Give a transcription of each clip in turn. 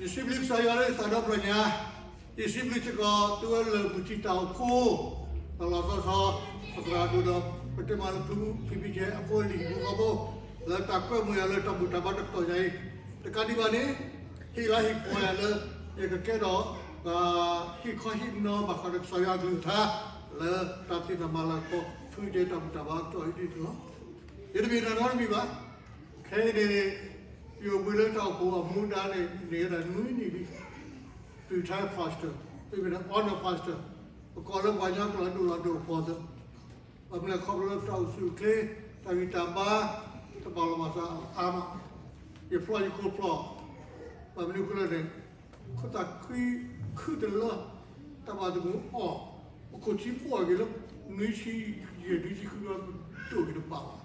ယစံးဘျုးကစၢ်ယွၤလၢယသးဒီဖျၢၣ်ညါ, ယစံးဘျုးစ့ၢ်ကီးသုဝဲလၢမုၢ်ထံတၢ်အိၣ်ဖှိၣ်, ဒီးလီၤဆီဆီ သရၣ်ဒိၣ်ဒီး ပတဲမးလၢဖုဖံဖံကဲ အဖိအလံၤဟံၣ်ဖိဃီဖိ, လၢတၢ်ကွဲမုာ်ယၤလၢတၢ်ဘူၣ်တၢ်ဘါတကတီၢ်ညါအံၤ, တကးဒံးဘၣ်န့ၣ် ဟ့ၣ်လၤဟ့ၣ်ကပီၤယၤလၢ ယကကဲထီၣ် ဟ့ၣ်ခီဟ့ၣ်နီၤဘၣ်ဃးဒီးကစၢ်ယွၤအကလုၢ်ကထါ လၢတၢ်သ့ၣ်တၢ်မၤလၤကပီၤ ဖုကဲတၢ်ဘူၣ်တၢ်ဘါကတီၢ်အံၤဒ်န့ၣ်လီၤ. ယတမ့ၢ်တၢ်နီတမံၤဘၣ်. ခဲအံၤန့ၣ် ယအိၣ်ဘှံးလၢတၢ်အိၣ်ဖှိၣ်အမူဒါန့ၣ် န့ၢ်ဝဲဒၣ်နွံနံၣ်လံ. Retired pastor, မ့တမ့ၢ် honour pastor, ပကိးလၢပှၤကညီကျိာ်ဒိၣ်လီၤဒိၣ်ဖီသၢ, ဘၣ်မနုၤလဲၣ် ခီဖျိလၢတၢ်အိၣ်ဆူၣ်အိၣ်ချ့, တၢ်ဂံၢ်တၢ်ဘါ တဘၣ်လီၤဘၣ်စးအါမး, ယဖျီယခိၣ်ဖျီ, ဘၣ်မနုၤအဃိလဲၣ်န့ၣ် ခိၣ်သးခုခုတလၢ, တၢ်ဘၣ်တမုာ်အီၣ်, ပခိၣ်ထံပှီၢ်က့ၤလၢ နွံဆံယဲၢ် နွံဆံဃုလၢ ဒိၣ်က့ၤတဘၣ်ဘၣ်.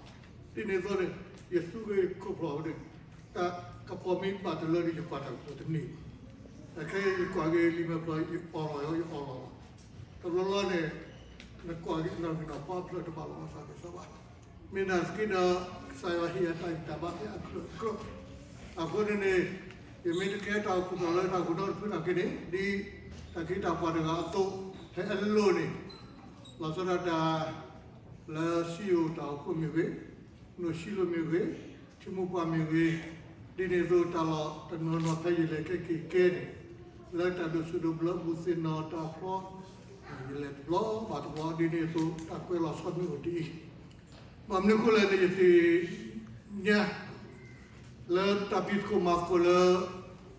ဒ်န့ၣ်အသိးန့ၣ် ယသူက့ၤခိၣ်ဖျီန့ၣ် တၢ်ကပီၤမ့ၢ်ဘၣ်တလၢဒီး ယကွၢ်တၢ်ကပီၤတန့ၢ်ဘၣ်. ခဲအံၤယကွၢ်က့ၤလံာ်မဲာ်ဖျၢၣ် ယအီၣ်လီၤယီၤ ယအီၣ်လီၤလီၤ. တဘျီဘျီန့ၣ် နကွၢ်က့ၤနီၢ်ဂံၢ်နီၢ်ဖီအဖျၢၣ်တဘၣ်လီၤဘၣ်စးကစီဘၣ်. မ့ၢ်နာ်သက့ဒီး ကစၢ်ယွၤဟ့ၣ်ယၤတၢ်ဂံၢ်တၢ်ဘါဖဲအကြၢးအကြၢး. အဃိန့ၣ်န့ၣ် ယမ့ၢ်တကဲတၢ်အိၣ်ဖှိၣ်သရၣ်လၢတၢ်အိၣ်ဖှိၣ်ဒီတဖုနာ်က့န့ၣ် ဒ်တၢ်ခ့တၢ်ပှၤတဂၤအသိး ဖဲအလိၤန့ၣ် လီၤဆီဒၣ်တၢ် လၢစံယိၣ်တၢ်အိၣ်ဖှိၣ်မ့ၢ်ဂ့ၤ, နိၣ်စံလိၤမ့ၢ်ဂ့ၤ, ထံမိၢ်ပှၢ်မ့ၢ်ဂ့ၤ, ဒ်န့ၣ်အသိးတၢ်လီၢ်တနီၤနီၤဖဲယလဲၤကဲက့ၤကဲန့ၣ် လၢတၢ်ဒိၣ်စိဒိၣ်ဘျၢ ဘူၣ်သ့ၣ်နီၣ်တၢ်ဖျီ ယလဲၤတဘျီဘၣ်တဘျီ ဒ်န့ၣ်အသိး တၢ်ကွဲးလီၤဆီမ့ၢ်အိၣ်ဒ်အံၤ, ဘၣ်မနုၤအဃိလဲၣ်န့ၣ် ယသ့ၣ်ညါ လၢတၢ်ဖံးသကိးမၤသကိးလၢ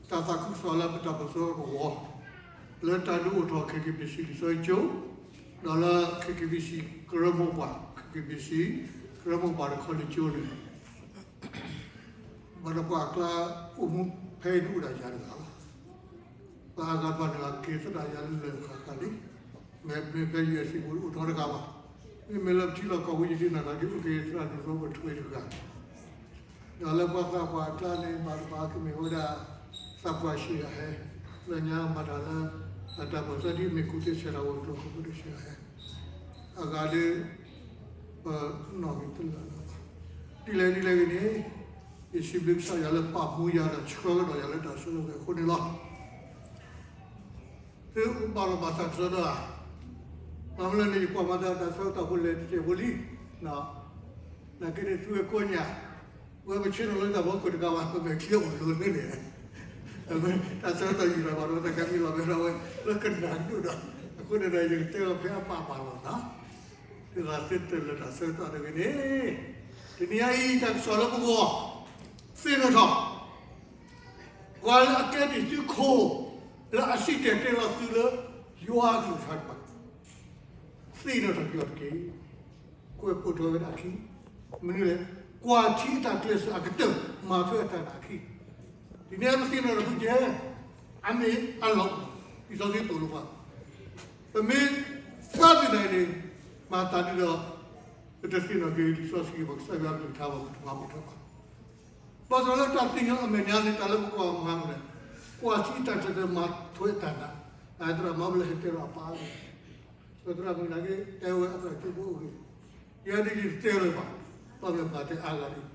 တၢ်သးခုကစီၣ်လၢပတၢ်ပၢၢ်ဆၢကဝီၤ လၢတၢ်ဒုးအိၣ်ထီၣ် ခ့ၣ်က့ၣ်ဘံၣ်စံၣ် လံာ်စီဆှံကၠိ ဒီးလၢ ခ့ၣ်က့ၣ်ဘံၣ်စံၣ် ကရၢမိၢ်ပှၢ်, ခ့ၣ်က့ၣ်ဘံၣ်စံၣ် ကရၢမိၢ်ပှၢ်တခီလံာ်ကၠိန့ၣ် ဘၣ်ဒီးပှၤအကျါအိၣ်မူ ဖဲအံၤဒုးအိၣ်ဒၣ်ယၤတဂၤလီၤ. ပှၤအါဂၤတဖၣ်န့ၣ် က့ၤသဒၣ်ယၤလၢလၢၢ်ဃၣ်ဃၣ်လံ, မ့မ့ၢ်ဖဲ ယူၢ်အ့ၣ်စံၣ် ပူၤအိၣ်ထီၣ်တဂၤဘၣ်. မ့မ့ၢ်လၢပထံလီၢ်ကီၢ်ပူၤ ယသ့ၣ်နီၣ်ထီၣ်က့ၤ အိၣ်က့ၤသရၣ်ဒိၣ်စီပထူဝ့တဂၤ ဒီးလၢပှၤသးပှၢ်အကျါန့ၣ် ဘၣ်တဘၣ်ကမ့ၢ်ဝဲဒၣ် သးပှၢ်ရှံယၤဟဲ, လၢညါမၤတၢ်လၢ အတၢ်ပၢၢ်ဆၢဒ်အမ့ၢ်ကူၣ်သ့ဆဲးတၢ်ဝဲၤကျိၤအဃိဒီးရှံယၤဟဲ, အဂၤဒီး ပနီၣ်ဂံၢ်တလၢာ်လီၤ. ဒ်လဲၣ်ဒ်လဲၣ်ဂ့ၤန့ၣ် ယစံးဘျုးကစၢ်ယွၤလၢပာ်မူယၤဒီး ဆှၢကဒီးယၤလၢတၢ်ဆၢကတီၢ်အဃိန့ၣ်လီၤ. သုအိၣ်ဘၣ်လီၤဘၣ်စးကစီဒီဧါ, မ့ၢ်မနုၤလဲၣ်န့ၣ် ယကွၢ်မၤတၢ်တၢ်ဆၢကတီၢ်ဖိလဲၤတစဲးဖိလံ, နာ်က့န့ၣ် သုဝဲကိးညါ, ဝဲပဆ့ၣ်နီၤလၢတၢ်ဖီခိၣ်တဂၤဘၣ် ပမဲာ်ချံအိၣ်လိၤန့ၣ်န့ၣ်, တၢ်ဆၢကတီၢ်ယံာ်လီၤဘၣ်ဒီး တၢ်ကမံလီၤမဲာ်ဒီးဝဲ လၢကနၣ်ဒိၣ်ဒီး, အဃိန့ၣ်ဒီး ယကတဲလီၤဖဲအပာ်ပာ်လီၤနီၤ, သုဂၤသ့တၢ်လၢတၢ်ဆၢကတီၢ်တဂ့ၤန့ၣ်, တနံၤအံၤတၢ်ကစီၣ်လၢပဂီၢ်, သ့ၣ်နီၣ်ထီၣ် ပှၤလၢအကဲတံၤသုးခိၣ်, လၢအစံၣ်တဲၤတဲလီၤသုလၢ ယွၤအကလုၢ်ကထါတဖၣ်, သ့ၣ်နီၣ်ထီၣ်က့ၤအီၤတက့ၢ်. ကွဲးပိာ်ထွဲဝဲဒၣ်အခံ, မနုၤလဲၣ်, ကွၢ်ထံအတၢ်ကျဲးစၢးအကတၢၢ် မၤထွဲအတၢ်နာ်အခံ, ဒ်န့ၣ်အမ့ၢ်သ့ၣ်နီၣ်ထီၣ်တဖုကဲ, အမ့ၢ်အလီၢ်, လံာ်စီဆှံသိၣ်လိပှၤ, ပမ့ၢ်သးသ့ၣ်တဖၣ်န့ၣ်, မၤသးဒ်ဒီး, ပတသ့ၣ်နီၣ်က့ၤလံာ်စီဆှံဘၣ် ကစၢ်ယွၤအကလုၢ်ကထါဘၣ် ပတမၤပိာ်ထွဲဘၣ် ဘၣ်ဆၣ်လၢတၢ်သ့ၣ်ညါအမဲာ်ညါန့ၣ် တၢ်လၢပကွၢ်မၤမနုၤလဲၣ်, ကွၢ်ထံတၢ်ကျဲးစၢးမၤထွဲတၢ်နာ်, သရၣ်မၤဘျါဟဲတဲလီၤအပၢ်န့ၣ်, သရၣ်မုၣ်နာ်က့ တဲဝဲအသရၣ်ကၠိဖိအိၣ်ဂ့ၤ, ယဲဒၣ်ယတတဲလၢၤဘၣ်, ဘၣ်မနုၤပှၤတဲအါဂၤန့ၣ်,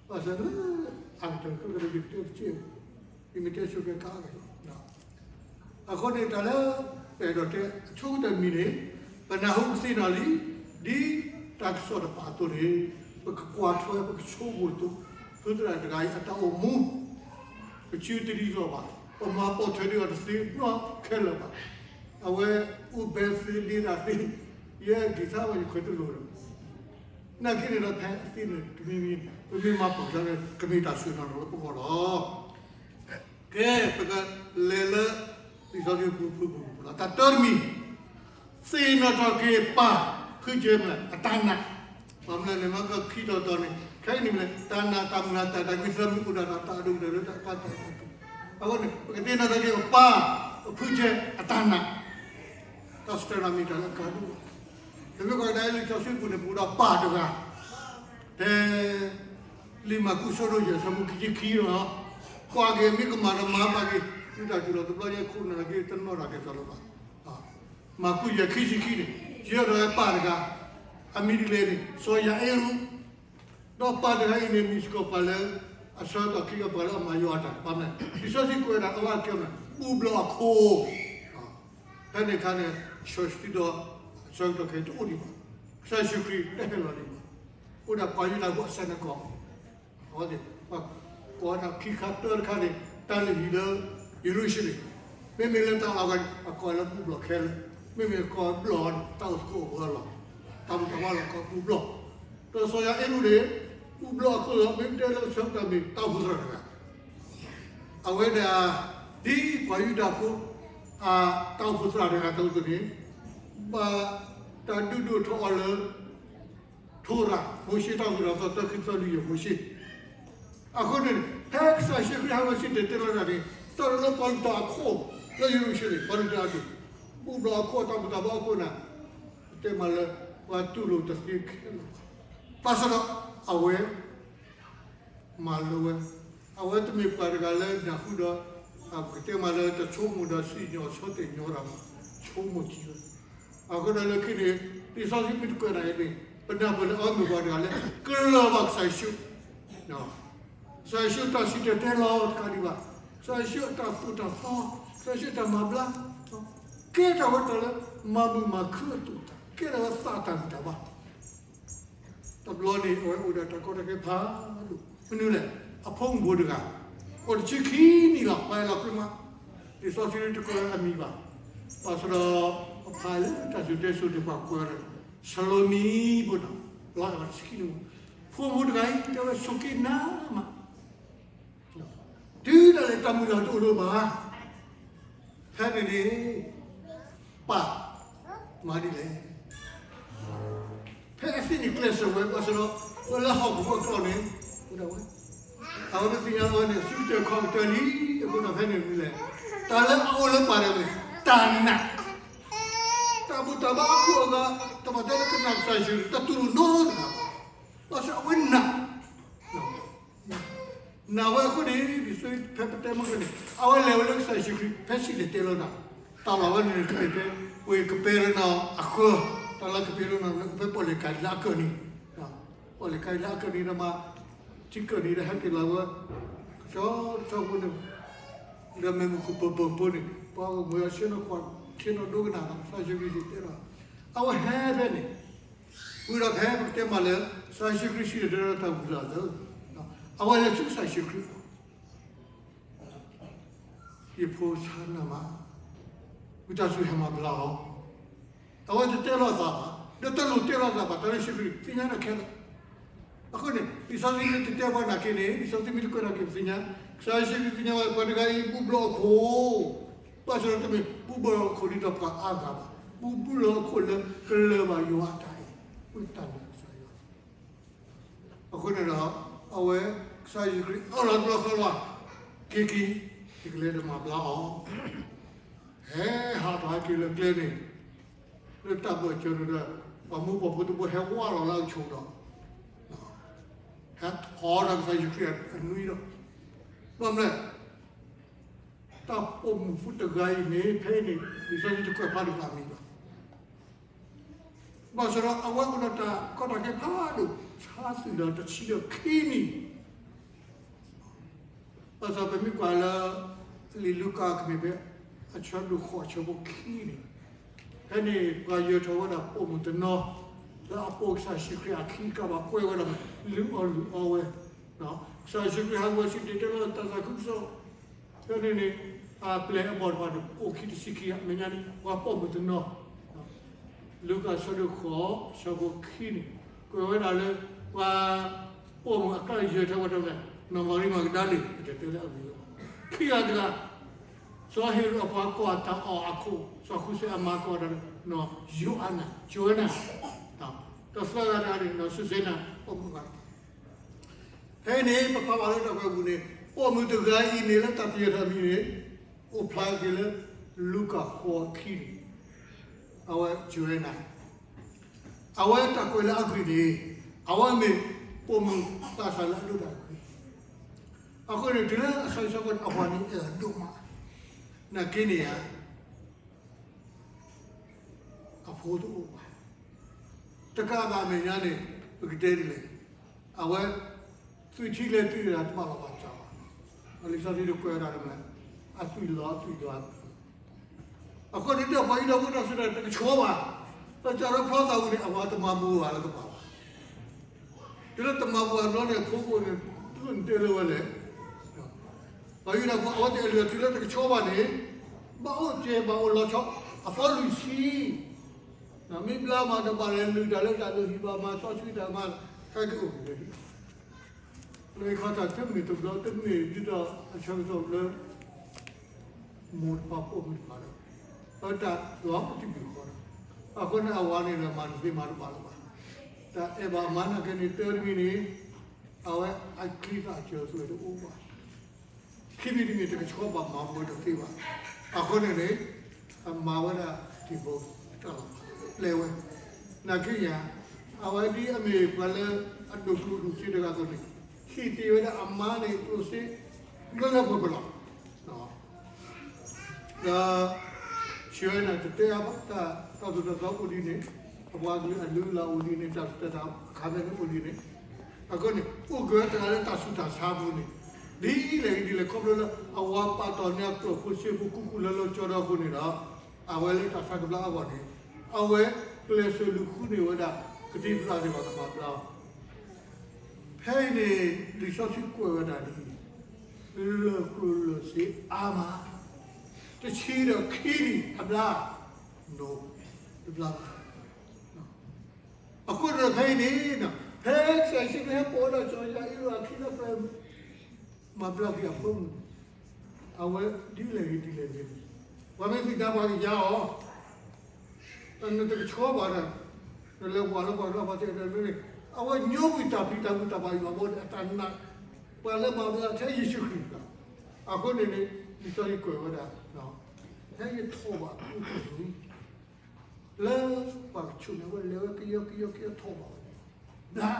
ဘၣ်ဆၣ်လၢ အကတၢၢ်ခဲကဒီးယတတဲတစဲး, ယမ့ၢ်တဲဆိကဲကါဂၤအံၤ အဃိန့ၣ် တၢ်လၢပအဲၣ်ဒိးတဲအဆိကတၢၢ်မံၤန့ၣ်, ပနၢ်ဟူကသ့ၣ်နီၣ်လံ, ဒ်တၢ်ကစီၣ်တဖၣ်အသိးန့ၣ်, ပကကွၢ်ထွဲပကဆိကမိၣ်အသိး, ဖုသရၣ်တဂၤအံၤအတၢ်အိၣ်မူ, ပစုတဒ်သိးဘၣ်, ပမၤပိာ်ထွဲဒံးအီၤတသ့နီတခဲလၢာ်ဘၣ်. အဝဲအိၣ်ဘဲသ့ဒ့ဒၣ်သ့, ယဲဒံးသါဘၣ်ယခွဲးတလိာ်ဒီး နာ်က့န့ၣ်ဒီး ဖဲအသ့န့ၣ် တမံၤမံၤ ပမ့ၢ်မၤပိာ်ထွဲလၢ ကမ့ၢ်တၢ်ဆ့ၣ်နီၤလီၤလၢပဂီၢ်လီၤ. ကဲ ပကလဲၤလၢ လံာ်စီဆှံပူၤဖုၣ်ပူၤလီၤ. တၢ်တၢတမံၤ, သ့ၣ်နီၣ်ထီၣ်က့ၤပၢ်ဖုကဲမ့ၢ်အတၢ်နာ်, ဘၣ်မနုၤလဲၣ်န့ၣ် မ့ၢ်ကခံတီၤတီၤန့ၣ် ခဲအံၤန့ၣ်မ့ၢ် တၢ်နာ်တၢ်မုၢ်လၢ်တၢ်တၢ်ကွံသၢမံၤအိၣ်ဒၣ်ဒီးတၢ်အဒိၣ်ကတၢၢ်လၢတၢ်ကါတၢ်အံၤ, အဃိန့ၣ် ပကသ့ၣ်နီၣ်ထီၣ်က့ၤပၢ်ဖုကဲအတၢ်နာ် တၢ်စတၢၢ်နီၣ်မ့ၢ်တၢ်လၢအကါဒိၣ်, ပမ့ၢ်ကွၢ်ကဒါလံာ်စီဆှံပူၤန့ၣ် ပအိၣ်ဒီးပၢ်တဂၤ, ဖဲ လံာ်မၢ်ကူးအဆၢဒိၣ်ယဲၢ်အဆၢဖိခံဆံခံလီၤ, ကွၢ်က့ၤမ့ၢ်ကမၤဒီးမၤဘၣ်က့ၤ, ဒုးတၢ်စူၤလီၤတဘျီညါခိၣ်နၢ်က့ၤတနီၣ်တၢ်ကဲထီၣ်လၢၤဘၣ်. မၢ်ကူးယဲၢ်ခံဆံခံန့ၣ် ယဲၢ်ဒီးပၢ်တဂၤ, အမံၤဒ်လဲၣ်န့ၣ် စီၤယၤအ့ရူ, ဒီးပၢ်တဂၤအံၤန့ၣ် မ့ၢ်စ့ၢ်ကီးပှၤလၢအ အဆၢကတီၢ်ခံကပၤလၢအမၤယွၤအတၢ်ဘၣ်မလဲၣ်, လံာ်စီဆှံကွဲးဒၣ်အဝဲကဲမ့ၢ် ဘူၣ်ဘျီၣ်အခိၣ်, ဖဲန့ၣ်အခါန့ၣ် church ဒီး အဆၢကတီၢ်ခဲအံၤတအိၣ်ဒံးဘၣ်. ကစၢ်ယ့ၣ်ၡူးခရံာ်တဟဲလီၤဒံးဘၣ်. အိၣ်ဒၣ်ပှၤယူဒၤဖိအ synagogue အဝဲသ့ၣ် ပှၤကိးဝဲဒၣ်ခံခါတၢတခါန့ၣ် တၢ်လၢဟံၣ်လၢယရူၤၡလ့ၣ်, မ့မ့ၢ်လၢတၢ်လီၢ်အဂၤန့ၣ် အကိးလၢဘူၣ်ဘျီၣ်ခဲလၢာ်, မ့မ့ၢ်ကိးဘျီၣ်န့ၣ် တၢ်အိၣ်သကိးအဂီၢ်လီၤ, တၢ်ဘူၣ်တၢ်ဘါလီၤကိးဘူၣ်ဘျီၣ်, ဒီးစီၤယၤအ့ရူးန့ၣ် ဘူၣ်ဘျီၣ်အခိၣ်လီၤ, မ့ၢ်တဲလၢဆၢကတီၢ်မ့ၢ်တၢ်အိၣ်ဖှိၣ်သရၣ်တဂၤ, အဝဲဒၣ် ဒ်ပှၤယူဒၤဖိ အတၢ်အိၣ်ဖှိၣ်သရၣ်တဂၤအသိးန့ၣ် ဘၣ်တၢ်ဒုးဒိၣ်ထီၣ်အီၤလၢ ထိရၤ မိၤၡ့တၢ်အိၣ်ဖှိၣ်သရၣ်သီ တၢ ခံ သၢ လွံၢ် ယဲၢ် မိၤၡ့, အဃိန့ၣ် ဖဲကစၢ်ယ့ၣ်ၡူးခရံာ်ဟဲဝဲစံၣ်တဲၤတဲလီၤတၢ်န့ၣ် စးထီၣ်လၢပှၤလုၢ်တၢ်အခိၣ် လၢယရူၤၡလ့ၣ် ပှၤလုၢ်တၢ်အဒိၣ်, ဘူၣ်ဘျီၣ်အခိၣ် တၢ်ဘူၣ်တၢ်ဘါအခိၣ်န့ၣ် ပတဲမးလၢ ပှၤတူၢ်လိာ်တသ့ခဲလၢာ်ဘၣ်, ဘၣ်ဆၣ်ဒီး အဝဲ မၤလိဝဲ, အဝဲတမ့ၢ်ပှၤတဂၤလၢနၢ်ဟူဒီး ပကတဲမးလၢတဆိကမိၣ်ဒီးစံၣ်ညီၣ်ဆီၣ်သဲးညီတၢ်ဘၣ်, ဆိကမိၣ်ထံဝဲ, အဃိဒီးလၢခံန့ၣ် လံာ်စီဆှံမ့ၢ်တကွဲးဒၣ်အံၤန့ၣ် ပနၢ်ပၢၢ်လၢအဝဲမ့ၢ်ပှၤတဂၤလၢ ကလၢၤဘၣ်ကစၢ်ယ့ၣ်ၡူး ကစၢ်ယ့ၣ်ၡူးတၢ်စံၣ်တဲၤတဲလီၤတကးဒံးဘၣ်, ကစၢ်ယ့ၣ်ၡူးအတၢ်သိၣ်တၢ်သီ, ကစၢ်ယ့ၣ်ၡူးတၢ်မၤဘျါ, ကဲထီၣ်ဝဲတၢ်လၢ မၤမုာ်မၤခုအသိးတၢ်, ကဲထီၣ်ဝဲသးတၢ်ဂံၢ်တၢ်ဘါ တဘျီန့ၣ် အဝဲအိၣ်ဒီးတၢ်ကီတၢ်ခဲဖးဒိၣ်, မနုၤလဲၣ်, အဖိမုၣ်ဖိတဂၤ, အိၣ်တဆံခံနံၣ်လီၤ, ပှၤအဲၣ်လီၤကွံမး, လံာ်စီဆှံတကွဲးအမံၤဘၣ်, ဘၣ်ဆၣ်ဒီး အဖးလၢတၢ်စံၣ်တဲၤတဲလီၤန့ၣ် ပှၤကွဲးဝဲဒၣ် စလိၤမံဖိန့ၣ်, လီၤအဲၣ်ဘၣ်တဆံခံနံၣ်, ဖိမုၣ်ဖိတဂၤအံၤ တဲဝဲဆိးက့နးမး တုၤဒၣ်လဲာ်တၢ်မုၢ်လၢ်တအိၣ်လၢၤဘၣ်, ဖဲန့ၣ်န့ၣ် ပၢ်မၤဒ်လဲၣ်, ဖဲအသ့ၣ်န့ၣ်ကျဲးစၢးဝဲ ဘၣ်ဆၣ်ဒီး ဝဲလၢဟီၣ်ခိၣ်ဖိအကျါန့ၣ် ဝဲဒၣ်ဝဲ, အဝဲမ့ၢ်သ့ၣ်ညါလီၤဝဲန့ၣ် အစုကတၢၢ်ခီၣ်ကတၢၢ်လံ, အဃိဒီးဖဲန့ၣ်မနုၤလဲၣ်, တၢ်လၢအအိၣ်လၢပၢ်တဂၤန့ၣ် တၢ်နာ်, တၢ်ဘူၣ်တၢ်ဘါအခိၣ်အဂၤ တမၤတၢ်လၢကနာ်ကစၢ်ယ့ၣ်ၡူး တတူၢ်လိာ်နီတဂၤဘၣ်, ဘၣ်ဆၣ်အဝဲနာ် နာ်ဝဲအဃိန့ၣ် ဒ်သိးဖဲပတဲမုၢ်ကန့ၣ် အဝဲလဲၤဝဲလၢကစၢ်ယ့ၣ်ၡူးခရံာ် ဖဲစံၣ်တဲၤတဲလီၤတၢ်, တၢ်လီၢ်ဝဲန့ၣ်တမ့ၢ်ဖဲ ဝ့ၢ်ကပ့းရနီၣ်အဃၢၤ, တၢ်လၢကပ့းရနီၣ်န့ၣ် အိၣ်ဖဲပီၣ်လဲၣ်ကၤလံၤလးအကၢၢ်န့ၣ်, ပီၣ်လဲၣ်ကၤလံၤလးအကၢၢ်န့ၣ်ဒီးမး ထံကၢၢ်န့ၣ်ဒီးဟဲက့ၤလီၤဝဲ ကဆီကဆီဖိန့ၣ်, ဒီးမ့ၢ်မူခိၣ်ပၢၤပၢၤဖိန့ၣ် ပှၤဂီၢ်မုၢ်အဆ့ၣ်နီၤခွါ ဆ့ၣ်နီၤဒိကနၣ်ဒီး ကစၢ်ယ့ၣ်ၡူးခရံာ်စံၣ်တဲၤတဲလီၤ, အဝဲဟဲဖဲန့ၣ် ဝံၤဒီးဖဲပကတဲမးလၢ ကစၢ်ယ့ၣ်ၡူးခရံာ်စံၣ်တဲၤတဲလီၤတၢ်ဝံၤလီၤသၢ, အဝဲလဲၤဆူကစၢ်ယ့ၣ်ၡူးခရံာ်အအိၣ်, ယဖိဆါနၤမး, ဝံသးစူၤဟဲမၤဘျါအီၤ, အဝဲတတဲလိာ်သးဘၣ်, ဒီးတလိၣ်တဲလိာ်သးဘၣ်, တၢ်လၢယ့ၣ်ၡူးခရံာ်သ့ၣ်ညါတၢ်ခဲလၢာ်, အဃိန့ၣ် လံာ်စီဆှံမ့ၢ်တတဲပှၤနာ်က့န့ၣ် လံာ်စီဆှံမ့ၢ်တကွဲးနာ်က့ပသ့ၣ်ညါ, ကစၢ်ယ့ၣ်ၡူးခရံာ်သ့ၣ်ညါဝဲပှၤတဂၤအံၤ ဘူၣ်ဘျီၣ်အခိၣ်, ဘၣ်ဆၣ်ဒီးတမ့ၢ်ဘူၣ်ဘျီၣ်အခိၣ်ဒ်သိးပှၤအါဂၤဘၣ်, ဘူၣ်ဘျီၣ်အခိၣ်လၢကလၢၤဘၣ်ယွၤအတၢ်အဲၣ်, ဝံတၢ်နာ်ကစၢ်ယွၤ အဃိန့ၣ်ဒီး အဝဲ ကစၢ်ယ့ၣ်ၡူးခရံာ်အၢၣ်လီၤတဘျီဃီလီၤ, က့ၤက့ၤ, ယကလဲၤဒီးမၤဘျါအီၤ, ဟဲဟးထီၣ်ဟဲက့ၤလၢကျဲန့ၣ်, လၢတၢ်ဘၢၣ်စၢၤန့ၣ်ဒီး ပှၤမူပှၤဖိတဘိဟဲဝးလီၤလၢအကဆိးဒီး ဟဲထီၣ်ဒီးကစၢ်ယ့ၣ်ၡူးခရံာ်အနွံဒီး, ဘၣ်မနုၤလဲၣ်, တၢ်ပိာ်မုၣ်ဖိတဂၤအံၤန့ၣ် ဖဲအံၤန့ၣ် လံာ်စီဆှံတကွဲးဖျါဒံးဘၣ်အမံၤဘၣ် ဘၣ်ဆၣ်ဒီးအဝဲအိၣ်ဒီးတၢ်ကီတၢ်ခဲဖးဒိၣ် ဆါသုးဒီးတဆံဒီးခံနံၣ်, ဘၣ်ဆၣ်ပမ့ၢ်ကွၢ်လၢ လံာ်လူၤကၣ်ကမ့ၢ်ဖဲ အဆၢဒိၣ်ဃိးအဆၢဖိခံန့ၣ်, ဖဲန့ၣ်ပှၤယၢၤထီၣ်ဝဲဒၣ်ပိာ်မုၣ်တနီၤ လၢအပိာ်ကစၢ်ယ့ၣ်ၡူးခရံာ်အခံတကးဘၣ် ကွဲးဝဲဒၣ် လုၢ်အီၣ်လုၢ်အီဝဲ, ကစၢ်ယ့ၣ်ၡူးခရံာ်ဟးဂီၤစံၣ်တဲၤတဲလီၤတၢ်သးခုကစီၣ် ဖဲန့ၣ်န့ၣ် အပျဲၢ်အဘီၣ်တဖၣ်န့ၣ် အိၣ်ခံတဆံခံဂၤ အမဲာ်ညါန့ၣ် ပှၤပိာ်မုၣ်တနီၤ, လူၤကၣ်ဆၢဒိၣ်ဃိး ဆၢဖိခံန့ၣ် ကွဲးဝဲဒၣ်လၢ ပှၤပိာ်မုၣ်အကျါယၢၤထီၣ်ဝဲတဂၤ နီၢ်မၤရံမၤကဒၤလ့ၣ် ပတဲတဲလၢအဂ့ၢ်လီၤ. ခံဂၤတဂၤ စီၤဟ့ၤရိာ်အပှၤကိးအတၢ်အီၣ်အခိၣ် စီၤကူစဲအမါကိးတၢ် နီၢ်ယိၤအနၤ Joanna, ဒီးသၢဂၤတဂၤန့ၣ် နီၢ်စူစဲနၤ ပိာ်မုၣ်ဂၤ ဖဲန့ၣ် ပဖးဘၣ်လၢတၢ်ကွဲးပူၤန့ၣ် ပိာ်မုၣ်တဂၤအံၤန့ၣ် လၢတၢ်ပယီၤတၢ်မံၤန့ၣ် အိၣ်ဖျါက့ၤလၢ လူၤကၣ်ဃိးခံန့ၣ် အဝဲ Joanna, အဝဲတၢ်ကွဲးလၢအဂ့ၢ်န့ၣ် အဝဲမ့ၢ်ပိာ်မုၣ်သးစၢ်လၢအဒိၣ်တၢ်အဂ့ၢ်, အဃိန့ၣ် တုၤလၢအဆၢကတီၢ်အပှၤန့ၣ်အဲၣ်အဒိၣ်မး, နာ်က့န့ၣ်ဧါ အဖိတအိၣ်ဘၣ်. တကးဘၣ်အမဲာ်ညါန့ၣ် ပကတဲဒ်လဲၣ်, အဝဲ သွံၣ်ထံလဲၤသွံၣ်တၢ်တဘၣ်လီၤဘၣ်စးဘၣ်. လံာ်စီဆှံတကွဲးဝဲဒၣ်လၢ အသွံၣ်လီၤအသွံၣ်ဒွး. အဃိန့ၣ်ဒီးပှၤယူဒၤဖိတၢ်စူၢ်တၢ်နာ်တကဆှီဘၣ်, တၢ်စးထီၣ်ဖျီသးဝံၤန့ၣ် အဝၤတမၤဘူးဘၣ်လၢကပၤဘၣ်. တုၤလၢတမၤဘူးအဘျီန့ၣ် ဖိကိးန့ၣ် လၢနတဲလၢဝဲလဲၣ်. ပှၤယူဒၤဖိအဝဲသ့ၣ်အလုၢ်အလၢ် တုၤလၢတကဆှီဘၣ်န့ၣ် ဘၣ်အိၣ်ကဲဘၣ်အိၣ်လီၤဆီ အသီလွံၢ်ဆံ မ့ၢ်ဘျါမးဒီးဘၣ်လဲၤလုၢ်တၢ်လၢတၢ်လုၢ်ဟံၣ်ဘၣ်မၤစီဆှံတၢ်မၤ ဟဲက့ၤအိၣ်ဘှံးဝဲဒၣ်. လၢအခီတၢ်တမ့ၢ်တဘျီတမ့ၢ်ဒ်သိးအဆၢကတီၢ်လၢ မိၢ်တဖၣ်ဖိမုၣ်တဖၣ်ဒီး အတၢ်လီၤပတံၢ်ပူၤဃီဒီး အဃိန့ၣ်အဝၤန့ၣ်ဒီးမၤတသ့မၤတဘၣ်လၢၤဘၣ်. တၢ်အဲၣ်ဘၣ်အမါနာ်က့န့ၣ် တၢ်တမံၤန့ၣ် အဝဲအချံသၣ်စၢၤသွဲၣ်တအိၣ်ဘၣ်. ခံမံၤတမံၤတကဆှီဘၣ်မၤဘူးတသ့ဘၣ်. အဃိန့ၣ်န့ၣ် အမၤဝဲဒၣ်တံၤဖိတၢ်လီၤ ပျဲဝဲ နာ်က့ယၤ အဝဲဒ်အမ့ၢ်ပှၤလၢအဒိၣ်ကျိၣ်ဒိၣ်စ့တဂၤအသိးန့ၣ် ဟံၣ်တ့ၢ်ဝဲဒၣ်အမါန့ၣ် ကျိၣ်စ့ လၢလၢပှဲၤပှဲၤလီၤ. ဒီး ဆှၢဝဲန့ၣ် တတဲအါဘၣ် တၢ်သူၣ်တၢ်သီအိၣ်ဒ်န့ၣ် အပှၤကလုာ်အလုၢ်အလၢ်အိၣ်ဒ်န့ၣ် တၢ်သူၣ်တၢ်သီအခါဖဲန့ၣ်အိၣ်ဒ်န့ၣ် အဃိန့ၣ် အိၣ်က့ၤဝဲတဂၤလၢတၢ်ဆူးတၢ်ဆါအပူၤန့ၣ် ဒ်လဲၣ်ဂ့ၤဒ်လဲၣ် ခီဖျိလၢအဝၤပာ်တ့ၢ်န့ၢ်အကျိၣ်ဖိစ့ဖိကူကူလၢလၢကၠီဒီခိၣ်န့ၣ်ဒီး အဝဲလၢတၢ်ဆါကဘျါအဂီၢ်န့ၣ် အဝဲကျဲးစၢးလူၤဃုန့ၢ်ဝဲဒၣ် ကသံၣ်သရၣ်သ့ၣ်တဖၣ်ကမၤဘျါအီၤ ဖဲအံၤန့ၣ် လံာ်စီဆှံကွဲးဝဲဒၣ်ဒ်အံၤ, လၢာ်ကျိၣ်လၢာ်စ့အါမး, တဆံဒီးခံနံၣ်အဘျါ, တဘျါဘၣ်. အဃိဒီးဖဲအံၤန့ၣ်, ဖဲကစၢ်ယ့ၣ်ၡူးခရံာ်ဟဲပိာ်ဝဲဒၣ်စီၤယၤအံရူအခံလၢပျဲၢ် မၤဘျါက့ၤအဖိမုၣ်, အဝဲဒ်လဲၣ်ဂ့ၤဒ်လဲၣ်ဂ့ၤ, ပှၤမ့ၢ်သံတၢ်ပှၤကယါအီၤ, နတကဆှီဘၣ်ဒီး, နလဲၤဝၤလၢပှၤကညီပှၤတဲတမ့ၢ်, အဝဲညိကွံာ်တၢ်ဖံးတၢ်မၤတၢ်ဘၣ်ယွၤဘိန့ၣ် အတၢ်နာ်, ပှၤလၢမၤဘျါထဲယ့ၣ်ၡူးခရံာ်လီၤ. အဃိန့ၣ်န့ၣ် လံာ်စီဆှံကွဲးဝဲဒၣ်, ဖဲယထီၣ်ဘၣ်အခိၣ်န့ၣ် လၢပှၤကဆူးန့ၣ် အဝဲလဲၤဝဲကယီကယီကယီထီၣ်ဘၣ်ဝဲ, ဘျါ,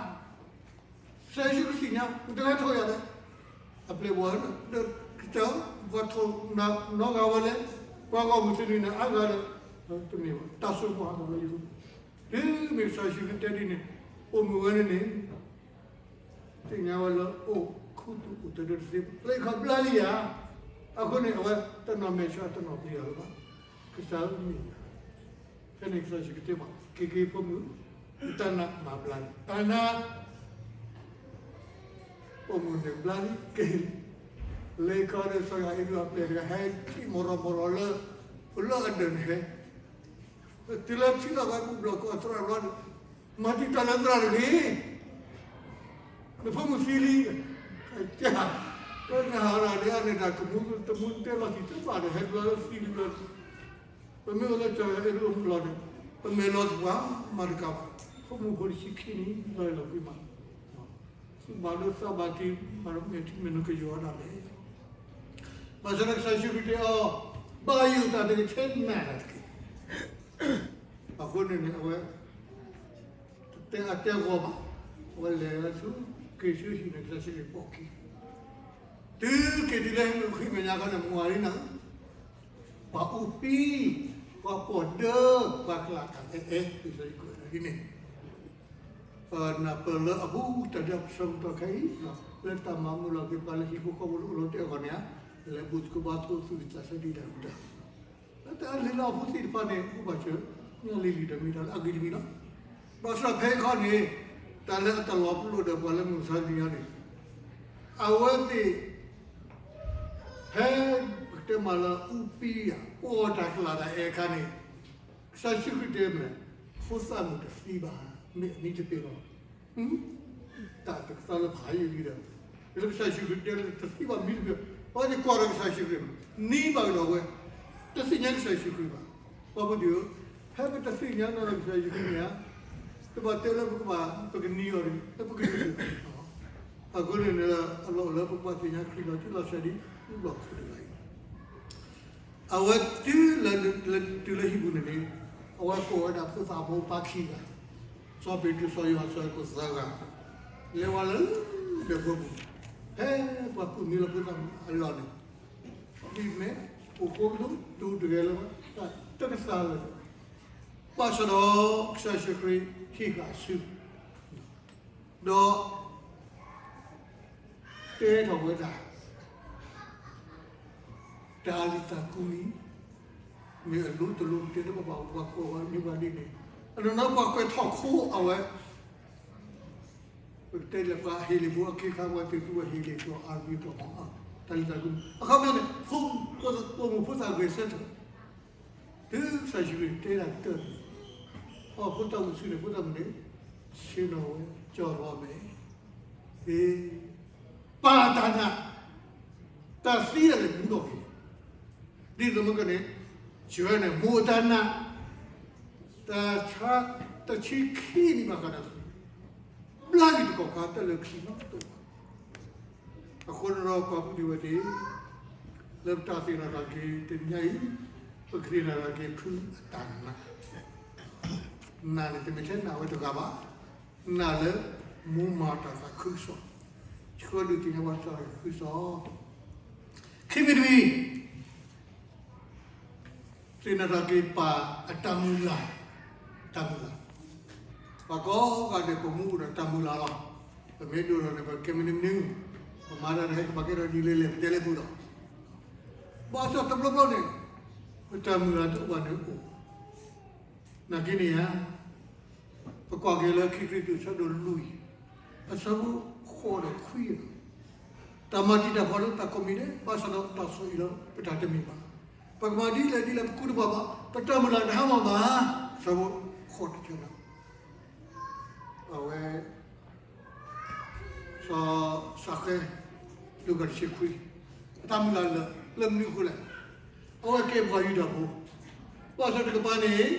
ကစၢ်ယ့ၣ်ၡူးခရံာ်သ့ၣ်ညါ နတလဲၤထီၣ်ယၤလဲၣ်, အပျဲၢ်ဘၣ်, ဒီးကစၢ်, ပှၤထီၣ်နီၢ်ဂၤဝဲလဲၣ်, ပှၤဂီၢ်မုၢ်သ့ၣ်န့ၣ်န့ၣ် အါဂၤဒီး, တမ့ၢ်ဘၣ်, တၢ်စိကမီၤဟးထီၣ်လၢယိၤ, တုၤမ့ၢ်ကစၢ်ယ့ၣ်ၡူးခရံာ်တဲဒ်န့ၣ်, အိၣ်မုာ်ဝဲန့ၣ်န့ၣ် သ့ၣ်ညါဝဲလၢအိၣ်ခူသူၣ်အိၣ်သဒၢတသ့ဘၣ်, လၢယခီဘျါလံဧါ. အဃိန့ၣ် အဝဲတနီၤမဲာ်ဆှးတနီၤပျံၤအီၤလၢၤဘၣ်, ကစၢ်ဧၢမ့ၢ်ဧါ. ဖဲန့ၣ်ကစၢ်ယ့ၣ်ၡူးခရံာ်တဲဘၣ်, က့ၤက့ၤဖိမုၣ်, တၢ်နာ်မၤဘျါလံ, တၢ်နာ် အိၣ်မုာ်န့ၣ်ဘျါလံ, က့ၤလံ, လၢခီဒီးစီၤယၤအံရူအပျဲၢ်တဂၤဟဲထံၣ်မီၢ်ရီမီၢ်ရီလၢ, လၢအဒၢးန့ၣ်ဟဲ တုၤလၢထံလီၤဘၣ်ဘူၣ်ဘျီၣ်ကိးသရၣ်ဘျီန့ၣ်, မၤတံာ်တာ်လၢသရၣ်တဂ့ၤ, နဖိမုၣ်သံလံ, က, လၢနဟးဒၣ်ဒ်အန့ၣ်တၢ်ကမူတမူတဲလီၤတံၢ်တဘၣ်ဒီး ဟဲဘျီလၢသံလံဘျီ, ပမ့ၢ်အိၣ်လၢစီၤယၤအံရူအမုၢ်လီၤန့ၣ်, ပမဲာ်လီၤသပှၢ်မၤတကးဘၣ်, ဖိမုၣ်ဖိတဆံခံနံၣ်လီၤလီၤကွံာ်မး ဘၣ်ဒိသးဘၣ်တံၢ်, မၤမ့ၢ်ထံမ့ၢ်နကယီၤဒၣ်လဲာ်, ဘၣ်ဆၣ်ဒီးကစၢ်ယ့ၣ်ၡူးခရံာ်တဲအီၤ, ဘၣ်ယိၣ်တၢ်တကဆဲနၤတက့ၢ်. အဃိန့ၣ်န့ၣ် အဝဲ တတဲအတဲဂီၢ်ဘၣ်, အဝဲလဲၤလၢဆူက့ၤဆူဟံၣ်န့ၣ် ကစၢ်ယ့ၣ်ၡူးခရံာ်ပိာ်ခံ, တုၤက့ၤတုၤလၢဟံၣ်မဲာ်ညါခီန့ၣ် မၤဒ်န့ၣ်, ပှၤအူပံ, ပှၤပိာ်ဒၢ, ပှၤကျးတၢ်အဲၣ်အဲၣ်, ကစၢ်ယ့ၣ်ၡူးခရံာ်တဲဒ်န့ၣ် နၢ်ပၢၢ်လၢအဘူးတၢ်ဒ်အဆၢကတီၢ်ခဲအံၤ, လၢတၢ်မၤမုာ်လီၤက့ၤပှၤလၢဟံၣ်ဖိဃီဖိလၢအိၣ်လီၤတဲာ်အဂီၢ်န့ၣ်ဧါ, လဲၤဘူၣ်သကိးဘါသကိးသူၣ်ကစၢ်ဆၢဒံးတၢ်တၢ်, လၢတၢ်လၢလၢအဖိသ့ၣ်တဖၣ်န့ၣ် ဘူၣ်ဘၣ်စၢၤ, ညၣ်လံၤလံၤဒီးမ့ၢ်တၢ်လၢအဂ့ၤတမံၤလီၤ. ဘၣ်ဆၣ်ဖဲအံၤခီန့ၣ်, တၢ်လၢအတလီၤပလိာ်ဒီးပှၤလၢမုၢ်မဆါတနံၤအံၤန့ၣ်, အဝဲသ့ၣ် ဖဲပကတဲမးလၢအူပံဧါ, အိၣ်တၢ်ကျးတၢ်အဲၣ်အခါန့ၣ်, ကစၢ်ယ့ၣ်ၡူးခရံာ်တဲမ့ၢ်, ဖိသၣ်မုၣ်တသံဘၣ်, မ့ၢ်အမံတသ့လီၤ. တၢ်တကသါလၢဖးယံာ်လံဒီး, လၢကစၢ်ယ့ၣ်ၡူးခရံာ်တဲလၢတသံဘၣ်မံတသ့, အဝဲသ့ၣ်ကွၢ်ဒီးကစၢ်ယ့ၣ်ၡူးခရံာ်, နံၤဘၣ်ကဒီးဝဲ, တသ့ၣ်ညါကစၢ်ယ့ၣ်ၡူးခရံာ်ဘၣ်. ပှၤဖိဒံးဧၢ, ဖဲပတသ့ၣ်ညါနီၢ်နီၢ်ကစၢ်ယ့ၣ်ၡူးခရံာ်န့ၣ်ဧါ, တဘၣ်တဲလၢပကဘၣ်, ပကနံၤအီၤတဂ့ၤ, လၢပကနံၤအီၤတဂ့ၤ. အဃိန့ၣ်န့ၣ် အလီၢ်အိၣ်လၢပကဘၣ်သ့ၣ်ညါခရံာ်လီၤတံၢ်လီၤဆဲးဒ် ဘူၣ်ဘျီၣ်ခိၣ်တဂၤအံၤ အဝဲတုၤလၢ, တုၤလၢဟံၣ်ပူၤန့ၣ်န့ၣ်, အဝဲကိးဝဲဒၣ်ဖိသၣ်ဖိအပၢ်ခံဂၤ, စီၤပ့းတရူး စီၤယိၤဟၣ် စီၤယၤကိာ်သၢဂၤ, လဲၤဝဲလၢဒၢးဖိပူၤ, ဖဲပှၤကူၣ်မံလီၤဖိသၣ်မုၣ်အလီၢ်န့ၣ်, ဒ်မ့ၢ်အိၣ်ဃိကဒိၣ်တဂဲၤလၢၤဘၣ်, တၢ်တကသါလၢၤ, ဘၣ်ဆၣ်ဒီးကစၢ်ယ့ၣ်ၡူးခရံာ်ဟ့ၣ်ဃာ်အစု, ဒီး တဲထီၣ်ဝဲဒၣ် တၢ်လံၣ်သးကူလံ, မ့ၢ်အလိၤတလိၤ ပတဲတဘၣ်ဘၣ် ပှၤကွဲးဝဲမ့ၢ်ပှၤဒ်န့ၣ်, အနီၢ်နီၢ်ပှၤကွဲးထီၣ်ခိအဝဲ, ပကတဲလၢပှၤဟ့လ့ၣ်ဖိအခ့ခါ ပှၤသ့ၣ်သူဝဲဟ့လ့ၣ်ကျိာ် အါဘံကျိာ်မး, တၢ်လံၣ်သးကူ, အခီပညီန့ၣ် ဖိမုၣ်ဖိသၣ်ဂဲၤဆၢထၢၣ် တုၤကစၢ်ယ့ၣ်ၡူးခရံာ်တဲဒၣ်ကတၢၢ်န့ၣ်, အဖိသၣ်မုၣ်ဆူၣ်န့ၣ် ဖိသၣ်မုၣ်န့ၣ် ဆ့ၣ်နီၤဝဲ ကၠီၣ်ရီမ့ၢ်, ပၢ်အတၢ်နာ်, တၢ်သံဒၣ်လဲာ်မူထီၣ်က့ၤ, ဒ်သိးမ့ၢ်ကန့ၣ်, ယွၤန့ၣ် မိၢ်အတၢ်နာ်, တၢ်ဆါ တဆံခံနံၣ်ဘၣ်ဃးဒီး ဘျါက့ၤတကီၢ်ခါတၢ်လၢခံနီတအိၣ်ဘၣ်. အဃိန့ၣ်ဒီးပာ်ဖှိၣ်ဒံးဝဲသ့ၣ် လၢပတၢ်သ့ၣ်နီၣ်ထီၣ်က့ၤတနံၤအံၤ, ပကသ့ၣ်နီၣ်ထီၣ်က့ၤဖုအတၢ်နာ်, နာ်န့ၣ် တမ့ၢ်ထဲနာ်ဝဲတဂၤဘၣ်, နာ်လၢမိၢ်မၤတၢ်သးခုကစီၣ်, ဆှၢဒုးသ့ၣ်ညါပှၤတၢ်သးခုကစီၣ်, ခံမံၤတမံၤ သ့ၣ်နီၣ်ထီၣ်က့ၤပၢ်အတၢ်မုၢ်လၢ်, တၢ်မုၢ်လၢ်, ပှၤကိးဂၤဒဲးပမူအိၣ်ဒီးတၢ်မုၢ်လၢ်လီၤ. ပမ့ၢ်ဒိၣ်ထီၣ်န့ၣ် ပကဲမနုၤမနုၤ, ပမၤတၢ်တဟဲကဘၣ်ကဲထီၣ်ဒ်လဲၣ်လဲၣ် ပတဲလၢပူၤဒီး, ဘၣ်ဆၣ်တဘျီဘျီန့ၣ် ပတၢ်မုၢ်လၢ်တအိၣ်ဘၣ်န့ၣ်အိၣ် နာ်က့န့ၣ်ဧါ, ပကွၢ်က့ၤလၢခံကရံၣ်သူး အဆၢဒိၣ်လွံၢ်, အဆၢဖိဃိးဒီးခွံ, တၢ်မၤတံာ်တာ်ပှၤလၢတၢ်ကိးမံၤဒဲး, ဘၣ်ဆၣ်ဒီးတၢ်ဆီၣ်အံၤလၢပတၢ်တမ့ၢ်ဘၣ်. ပကမၤဒ်လဲၣ်ဒ်လဲၣ် ပကူတဘၣ်ဘၣ်, ပတၢ်မုၢ်လၢ်တဟါမၢ်ဘၣ်. အဆၢဖိဃိးတဆၢန့ၣ် အဝဲ စီၤၡၤဃဲ, လူၤကၣ်တဆံခွံ, အတၢ်မုၢ်လၢ်လၢ လၢမနုၤအဃိလဲၣ်. အဝဲကဲပှၤယူဒၤဖိ, ဘၣ်ဆၣ်တကပၤန့ၣ်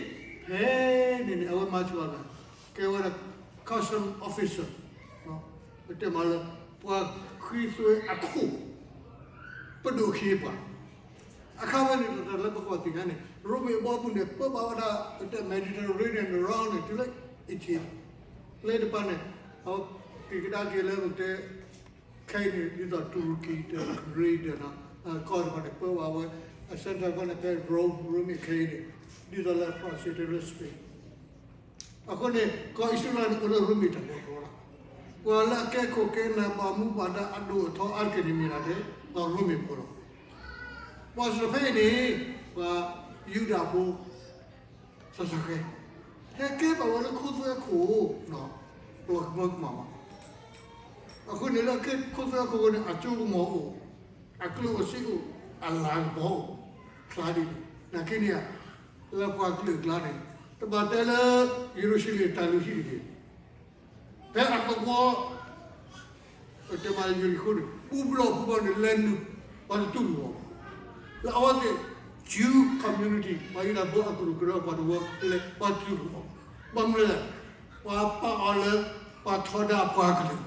ဖဲန့ၣ်န့ၣ် အဝဲမၤစၢၤအီၤလၢ ကဲဝဲဒၣ် custom officer, ပတဲမးလၢ ပှၤဃံသွဲအခိၣ် ပဒိၣ်ခ့ပှၤ အခါဝဲန့ၣ် တၢ်လၢပကီၢ်သ့ၣ်ညါန့ၣ် ရိမ့ၤအဘီအမုၢ်န့ၣ် ပၢဘၣ်ဝဲဒၣ် ပတဲ Mediterranean န့ၣ် round န့ၣ် တုၤလၢ Egypt, လၢတပၤန့ၣ် အဝဲက့ၤကဒါက့ၤလၢပတဲ ခဲအံၤန့ၣ် ဒ်သိး တူရကံ ဒီး Greece ဒီး ကီၢ်တဖၣ်န့ၣ် ပၢဘၣ်ဝဲ အ center ဖဲန့ၣ် ဖဲ Rome, ရိမ့ၤခဲအံၤန့ၣ် ဒ်သိးလၢ France တုၤလၢ Spain အဃိန့ၣ် ကီၢ်အံၣ်စရ့လးန့ၣ် အိၣ်လၢရိမ့ၤတၢ်လီၢ်လီၤ. ပှၤလၢအကဲခိၣ်ကဲနၢ် ဘၣ်မူဘၣ်ဒါအဒိၣ်အထီအါတက့ၢ်န့ၣ် မ့ၢ်ဒၣ်ဒဲး ပှၤရိမ့ၤဖိလီၤ. ဘၣ်ဆၣ်ဖဲအံၤန့ၣ် ပှၤယူဒၤဖိ စီၤၡၤဃဲ ဟဲကဲဘၣ်ဝဲလၢခိသွဲအခိၣ် ပလီၢ်ကမၢကမၣ်ဘၣ်. အဃိန့ၣ်လၢအကဲခိသွဲအခိၣ်အဃိန့ၣ် အစိကမီၤအိၣ်, အကျိၣ်အစ့အိၣ်, အလၤကပီၤအိၣ်, ချါဒ်န့ၣ် နာ်က့န့ၣ်ဧါ, လၢပှၤကလုာ်အကျါန့ၣ် တဘၣ်တဲလၢ ယရူၤၡလ့ၣ်တၢ်လုၢ်ဟံၣ်တဂ့ၤ, ဖဲအသဝီ ပတဲမးလၢယရံၣ်ဃိန့ၣ် ပူၤဘျီၣ်ပူၤဘျီၣ်န့ၣ် လဲၤနုာ် ပှၤတတူၢ်လိာ်အီၤဘၣ်. လၢအဝဲသ့ၣ် Jew community ပှၤယူဒၤဖိအကရူၢ်ကရၢ ပှၤတဝၢလဲၤ ပှၤတတူၢ်လိာ်အီၤဘၣ်. ဘၣ်မနုၤလဲၣ်, ပှၤပာ်အီၤလၢ ပှၤထီဒါပှၤကလုာ်,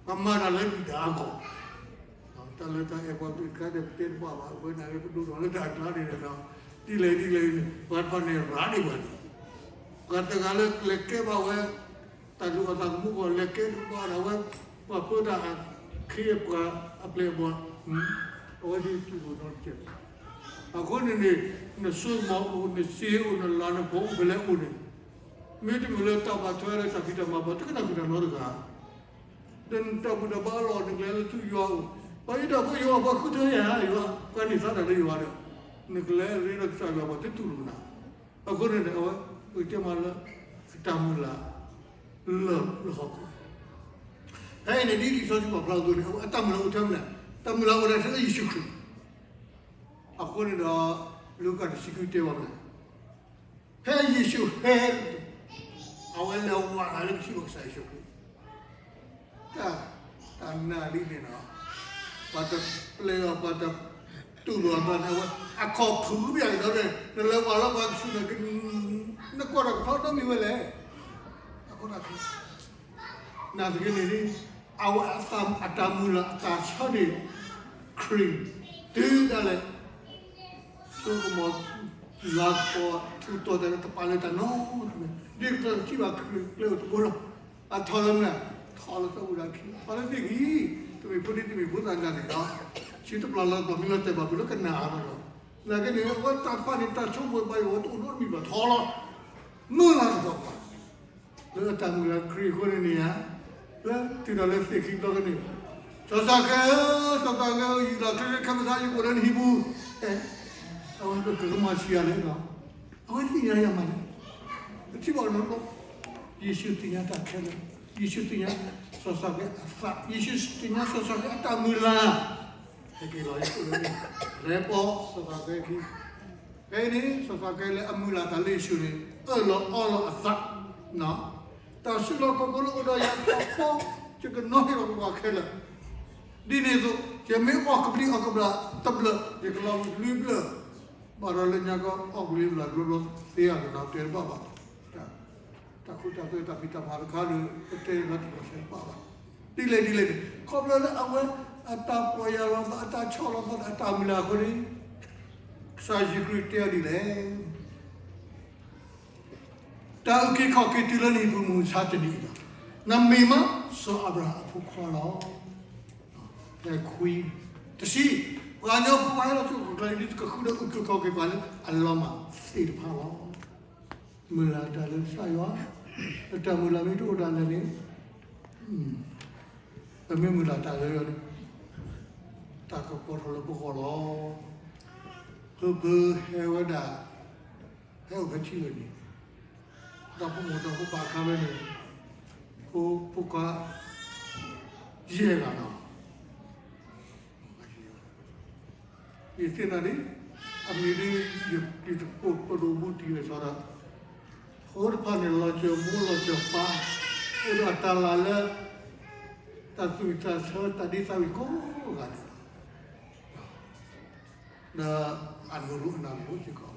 ပှၤမၤတၢ်လၢဒုၣ်ဒါအဂီၢ် တၢ်လၢတၢ်အဲၣ်ပှၤကလုာ်တခါဒီး ပတဲတဘၣ်ဘၣ်, အဝဲန့ၣ်လၢပဒိၣ်ထီၣ်လၢတၢ်အကျါန့ၣ်ဒီး ဒ်လဲၣ်ဒ်လဲၣ်န့ၣ် ပှၤတဖၣ်န့ၣ်ရၤဒံးပှၤန့ၣ်, ပှၤတဂၤလၢလဲၤကဲဘၣ်ဝဲ တၢ်ဒုးအီၣ်သးသမူအဂီၢ် လဲၤကဲဘၣ်ဒၣ်ဝဲ ပှၤပၢတၢ်အခ့အပှၤအပျဲၢ်အဘီၣ်, အဝဲသ့ၣ်တူၢ်လိာ်နီတစဲးဘၣ်. အဃိန့ၣ်န့ၣ် နစိကမီၤအိၣ် နစ့အိၣ် နလၤနကပီၤအိၣ် ဖဲလဲၣ်အိၣ်န့ၣ် မ့တမ့ၢ်လၢတၢ်ဘၣ်ထွဲလၢတၢ်ဖံးတၢ်မၤဘၣ် တကနၣ်ဃုာ်တၢ်နီတဂၤ ဒီးနတၢ်ဘူၣ်တၢ်ဘါလီၤ နကလဲၤလၢထူယွၤအိၣ်, ပှၤယူဒၤဖိယွၤ ပှၤဃုထၢယၤ ယွၤ ပှၤန့ၢ်သါတၢ်လၢယွၤဒီး နကလဲၤရ့ဒီးကစၢ်ယွၤ ပှၤတတူၢ်လိာ်နၤ. အဃိန့ၣ်န့ၣ် အဝဲ ပကတဲမးလၢ အတၢ်မုၢ်လၢ် လၢလၢဟီၣ်ခိၣ် ဖဲအံၤန့ၣ် ဒ်လံာ်စီဆှံပာ်ဖျါအသိးန့ၣ် အတၢ်မုၢ်လၢ်အိၣ်ထဲမနုၤလဲၣ်, တၢ်မုၢ်လၢ်အိၣ်ထဲလၢယ့ၣ်ၡူးခရံာ်. အဃိန့ၣ်ဒီး လူၤကၣ်တဆံခွံတဲဘၣ်မနုၤလဲၣ်, ဖဲယ့ၣ်ၡူးဟဲ အဝဲလဲၤဝးလၢပထံၣ်ဘၣ်ကစၢ်ယ့ၣ်ၡူးခရံာ် တၢ် တၢ်နာ်လံန့ၣ်လီၤ. ပှၤတပျဲအီၤ ပှၤတတူၢ်လိာ်အီၤန့ၣ် အဝဲအခီၣ်ဖုးဘၣ်ကဒီးန့ၣ် နလဲၤဝးလၢပှၤကဆူးန့ၣ် နကွၢ်တၢ်ကဖီတမံၤဝဲလဲၣ်. အဃိ နာ်သက့န့ၣ် အဝဲအတၢ်မုၢ်လၢ်အတၢ်ဆၢန့ၣ် ခရံာ် တုၤဒၣ်လဲာ် စိကမီၤ လၤကပီၤ ထူးတီၤတၢ်လၢတပာ်လၢတၢ်နီတမံၤ ဒ်ကတၢၢ်ထံၣ်ဘၣ်ခရံာ်ကျဲအိၣ်တဘိလီၤ. အထီၣ်လၢမနုၤလဲၣ်, ထီၣ်လၢသးဝံၣ်ဒီးခံ ထီၣ်လၢသ့ၣ်ဂံၢ် တမ့ၢ်ဖိဒံတမ့ၢ်ဖိသၣ်နၤန့ၣ်လီၤ. ဆံတပျၢ်လၢပျၢ်မ့ၢ်လီၤတဲာ်ဘၣ် ပလၢကနၣ်အါဘၣ်ဒီး နာ်သက့န့ၣ် အဝဲတၢ်တဖၣ်န့ၣ် တၢ်ဆိကမိၣ်ဘၣ်အီၤ တအိၣ်နီတမံၤဘၣ် ထီၣ်လီၤ. မုၢ်လၢ်တကီၢ်ပှၤ လၢအတၢ်မုၢ်လၢ်ခရံာ်အဃိန့ၣ်န့ၣ်ဧါ, လၢတုၤဒၣ်လၢသ့ၣ်ခံဘျီကန့ၣ် စီၤစၤကဲဧၢ, စီၤစၤကဲဧၢ, ယုၢ်လီၤချ့ချ့ ခဲမုၢ်ဆါယအိၣ်လၢနဟံၣ်ပူၤ, အဝဲပကကမၤဆံးယၤလဲၣ်, အဝဲသ့ၣ်ညါယၤမးန့ၣ်, ပထံၣ်ဘၣ်နီၢ်နီၢ်, ယ့ၣ်ၡူးသ့ၣ်ညါတၢ်ခဲလၢာ်, ယ့ၣ်ၡူးသ့ၣ်ညါစီၤစၤကဲအသး, ယ့ၣ်ၡူးသ့ၣ်ညါစီၤစၤကဲအတၢ်မုၢ်လၢ်, ဟဲက့ၤလီၤယဆိၣ်လၢ ရဲၣ်ပီစီၤစၤကဲခံ ဖဲအံၤန့ၣ် စီၤစၤကဲလၢအမုၢ်လၢ်တၢ်လၢယ့ၣ်ၡူးန့ၣ် အၢၣ်လီၤအီလီၤအသး, တၢ်စုလီၢ်ခီၣ်ခိၣ်လၢအိၣ်ဒီးယၤဖီဖီ, ယကနိးဟ့ၣ်လီၤပှၤခဲလၢာ်, ဒ်န့ၣ်အသိး ယမ့ၢ်အီၣ်ကဘျံးအီၣ်ကဘျၣ်တဘျၢၣ် ယကလီၤဝံၤလွံၢ်ဘျၢၣ်, ဘၣ်ဒီးလၢညါကီၢ်အီၣ်ကဘျံးဘျၣ်တဘျီဘျီသ့ဧါ ကနၣ်တဲတဘၣ်ဘၣ်, တၢ်ခိတၢ်သွဲတၢ်ဖံးတၢ်မၤတခါဒီး ပတဲလၢတလီၤစဲးဘၣ်ဘၣ်, ဒ်လဲၣ်ဒ်လဲၣ်န့ၣ် ခီဖျိလၢအဝဲအတၢ်ပီၢ်ယၢ်လီၤသး အတၢ်ဆီၣ်လီၤသး အတၢ်မုၢ်လၢ်အဃိန့ၣ် ကစၢ်ယ့ၣ်ၡူးခရံာ်တဲအီၤဒ်လဲၣ်, တၢ်အုၣ်က့ၤခီၣ်က့ၤတုၤလၢနဟံၣ်ပူၤမုၢ်မဆါတနံၤအံၤလီၤ. နမ့ၢ်မးစီၤအၤဘြၤဟၣ်အဖိခွါလီၤ. ဖဲခွံ, တဆံ, ပှၤကညီဖိပှၤဟဲလီၤဆူကျါအံၤ ဒ်သိးကဃုဒီးအုၣ်က့ၤခီၣ်က့ၤပှၤလၢအလီၤမၢ်သ့ၣ်တဖၣ်လီၤ. မုၢ်လၢ်တၢ်လၢကစၢ်ယွၤ, လၢတၢ်မုၢ်လၢ်မ့ၢ်တအိၣ်ဒၣ်လဲာ်န့ၣ်, ပမ့ၢ်မုၢ်လၢ်တၢ်လၢယွၤန့ၣ် တၢ်ကပီၤထီၣ်လၢပဂီၢ်လီၤ. ဖုဖုဟဲဝဲဒၣ်, ဟဲအိၣ်ဖဲထံဂၤန့ၣ်, ဒီဖိမိၢ်ဒီဖိပၢ်အခါဖဲန့ၣ်, ဖိခွါ, ယဲၢ်ဂၤနီၤ, ယသ့ၣ်နီၣ်န့ၣ်, အမံၤဒ်, ယတကိးပဒိၣ်မူတံၢ်လၢစီၤဒီး, ဖိတဖၣ်န့ၣ် လီၤစၢၤမိၢ်လီၤစၢၤပၢ်, အိၣ်ဒီးတၢ်လၢ်လၢ တၢ်သူၣ်ဝံၣ်သးဆၢ တၢ်ဒ့သးဝံၣ်ကိးဂၤဒဲးလီၤ. ဒီးအနၢ်လိၤအနၢ်လိၤစ့ၢ်ကီးလီၤ.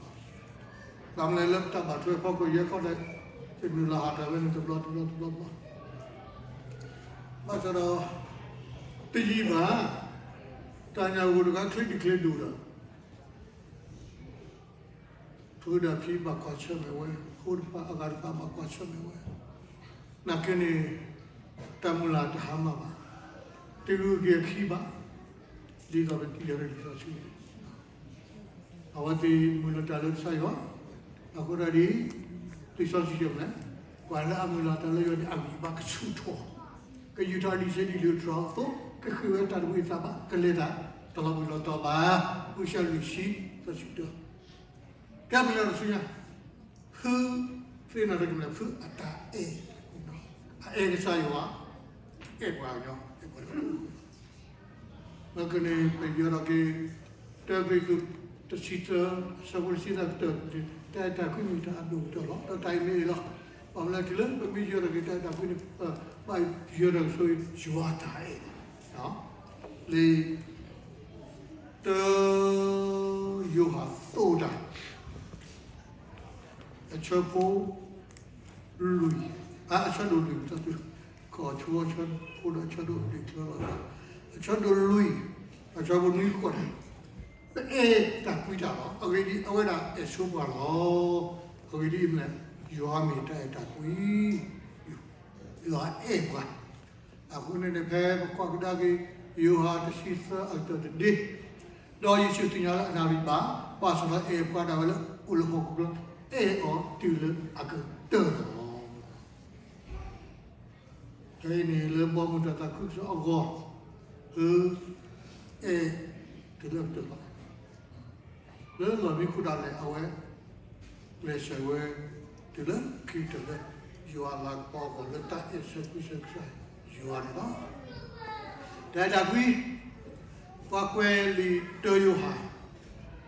ဘၣ်မနုၤလဲၣ်လၢတၢ်ဘၣ်ထွဲဖီခိၣ်ယဲၢ်ခီၣ်ဒီး, ယနုာ်လီၤဟးထီၣ်ဝဲန့ၣ်တဘျီတဘျီတဘျီတဘျီ, ဘၣ်ဆၣ်ဒီး, တယံာ်ဘၣ်, တၢ်ညၣ်ဂိၢ်တဂၤချ့ဒံးချ့ဒိၣ်ဒီး ဖုဒီးဖံဘၣ်ကွၢ်ဆၢၣ်မဲာ်ဝဲ, ဖိတဖၣ်အဂၤတဖၣ်ဘၣ်ကွၢ်ဆၢၣ်မဲာ်ဝဲ, နာ်က့န့ၣ်, တၢ်မုၢ်လၢ်တဟါမၢ်ဘၣ်, တဂုာ်က့ၤအခံဘၣ်, ဒ်သိးပတံၤယၤလၢလံာ်စီဆှံ, အဝဲသ့ၣ်မုၢ်လၢ်တၢ်လၢကစၢ်ယွၤ, အဃိဒၣ်ဒ်, လံာ်စီဆှံတဲမလဲၣ်, ပှၤလၢအမုၢ်လၢ်တၢ်လၢယွၤန့ၣ် အဂံၢ်ဘါကဆူၣ်ထီၣ်, ကယူးထီၣ်ဒံးဆဲးဒံးလၢတြီၤအသိး, ကဃ့ၢ်ဝဲတၢ်တဝံၤအသးဘၣ်, ကလဲၤတၢ်တလီၤဘှံးလီၤတီၤဘၣ်, ဃုဆၢလွံၢ်ဆံ, စီဆှံတၢ ကဲပလီၢ်တဆူညါ, ဖု, သ့ၣ်နီၣ်တကမၣ် ဖုအတၢ်အဲၣ်, အအဲၣ်ကစၢ်ယွၤ, အဲၣ်ပှၤကညီ, အဲၣ်ပှၤကညီ, လၢကန့ၣ် ပယီၤထီၣ်က့ၤ, တၢ်ကရံၣ်သူး, တဆံသၢ, အဆၢဖိတဆံသၢကတၢၢ်, တၢ်အဲၣ်တၢ်ကွံမ့ၢ်တၢ်အဒိၣ်ကတၢၢ်လီၤ, ဒီးတၢ်အံၤမ့ၢ်အံၤလီၤ, ဘၣ်မနုၤလဲၣ်တုၤလၢပမ့ၢ်ယီၤထီၣ်က့ၤတၢ်အဲၣ်တၢ်ကွံန့ၣ်, ဘၣ်ယီၤထီၣ်က့ၤဆိယွၤတၢ်အဲၣ်, လံာ် တၢ ယိၤဟၣ်သိတၢ်, အဆၢဖိ လွံၢ်, အဆၢဒိၣ်လွံၢ်, ကီၢ်ဆိအဆၢဖိဒီးအဆၢဒိၣ်လွံၢ်ချၢလီၤ, အဆၢဒိၣ်လွံၢ်, အဆၢဖိနွံဃီန့ၣ်, ပအဲၣ်တၢ်ကွံတၢ်လီၤ, အဂ့ၢ်ဒ်အံၤ အဝဲဒၣ်အဲၣ်ဆိပှၤလီၤ, အဂ့ၢ်ဒ်အံၤမ့ၢ်, ယွၤမ့ၢ်တၢ်အဲၣ်တၢ်ကွံ, ယွၤအဲၣ်ပှၤ အဃိန့ၣ်န့ၣ် ဖဲပကွၢ်ကဒါက့ၤ ယိၤဟၣ်တဆံသၢအကတၢၢ်တဒ့, ဒီးယ့ၣ်ၡူးသ့ၣ်ညါလၢအနၣ်ရံၣ်ဘၣ်, ဘၣ်ဆၣ်ဒီးအဲၣ်ပှၤဒၣ်ဝဲလၢအိၣ်လၢဟီၣ်ခိၣ်ချၢ, အဲၣ်အီၤတုၤလၢအကတၢၢ်လီၤ. ခဲအံၤန့ၣ်လၢဘီမုၢ်တၢ်သးခုကစီၣ်အဂီၢ်, ဖုအဲၣ်တုၤလၢအကတၢၢ်လီၤ. လၢလီၢ်မံခိၣ်ဒၣ်လဲာ်အဝဲ ကျဲးစၢးဝဲ တုၤလၢခံကတၢၢ်လၢ ယွၤအလၤကပီၤအဂီၢ်လၢတၢ်အဲၣ်ဆၢကွံဆၢကစၢ်ယွၤန့ၣ်လီၤ. တၢ်အဲၣ်တၢ်ကွံ, ပှၤကွဲးလံာ်တၢယိၤဟၣ်,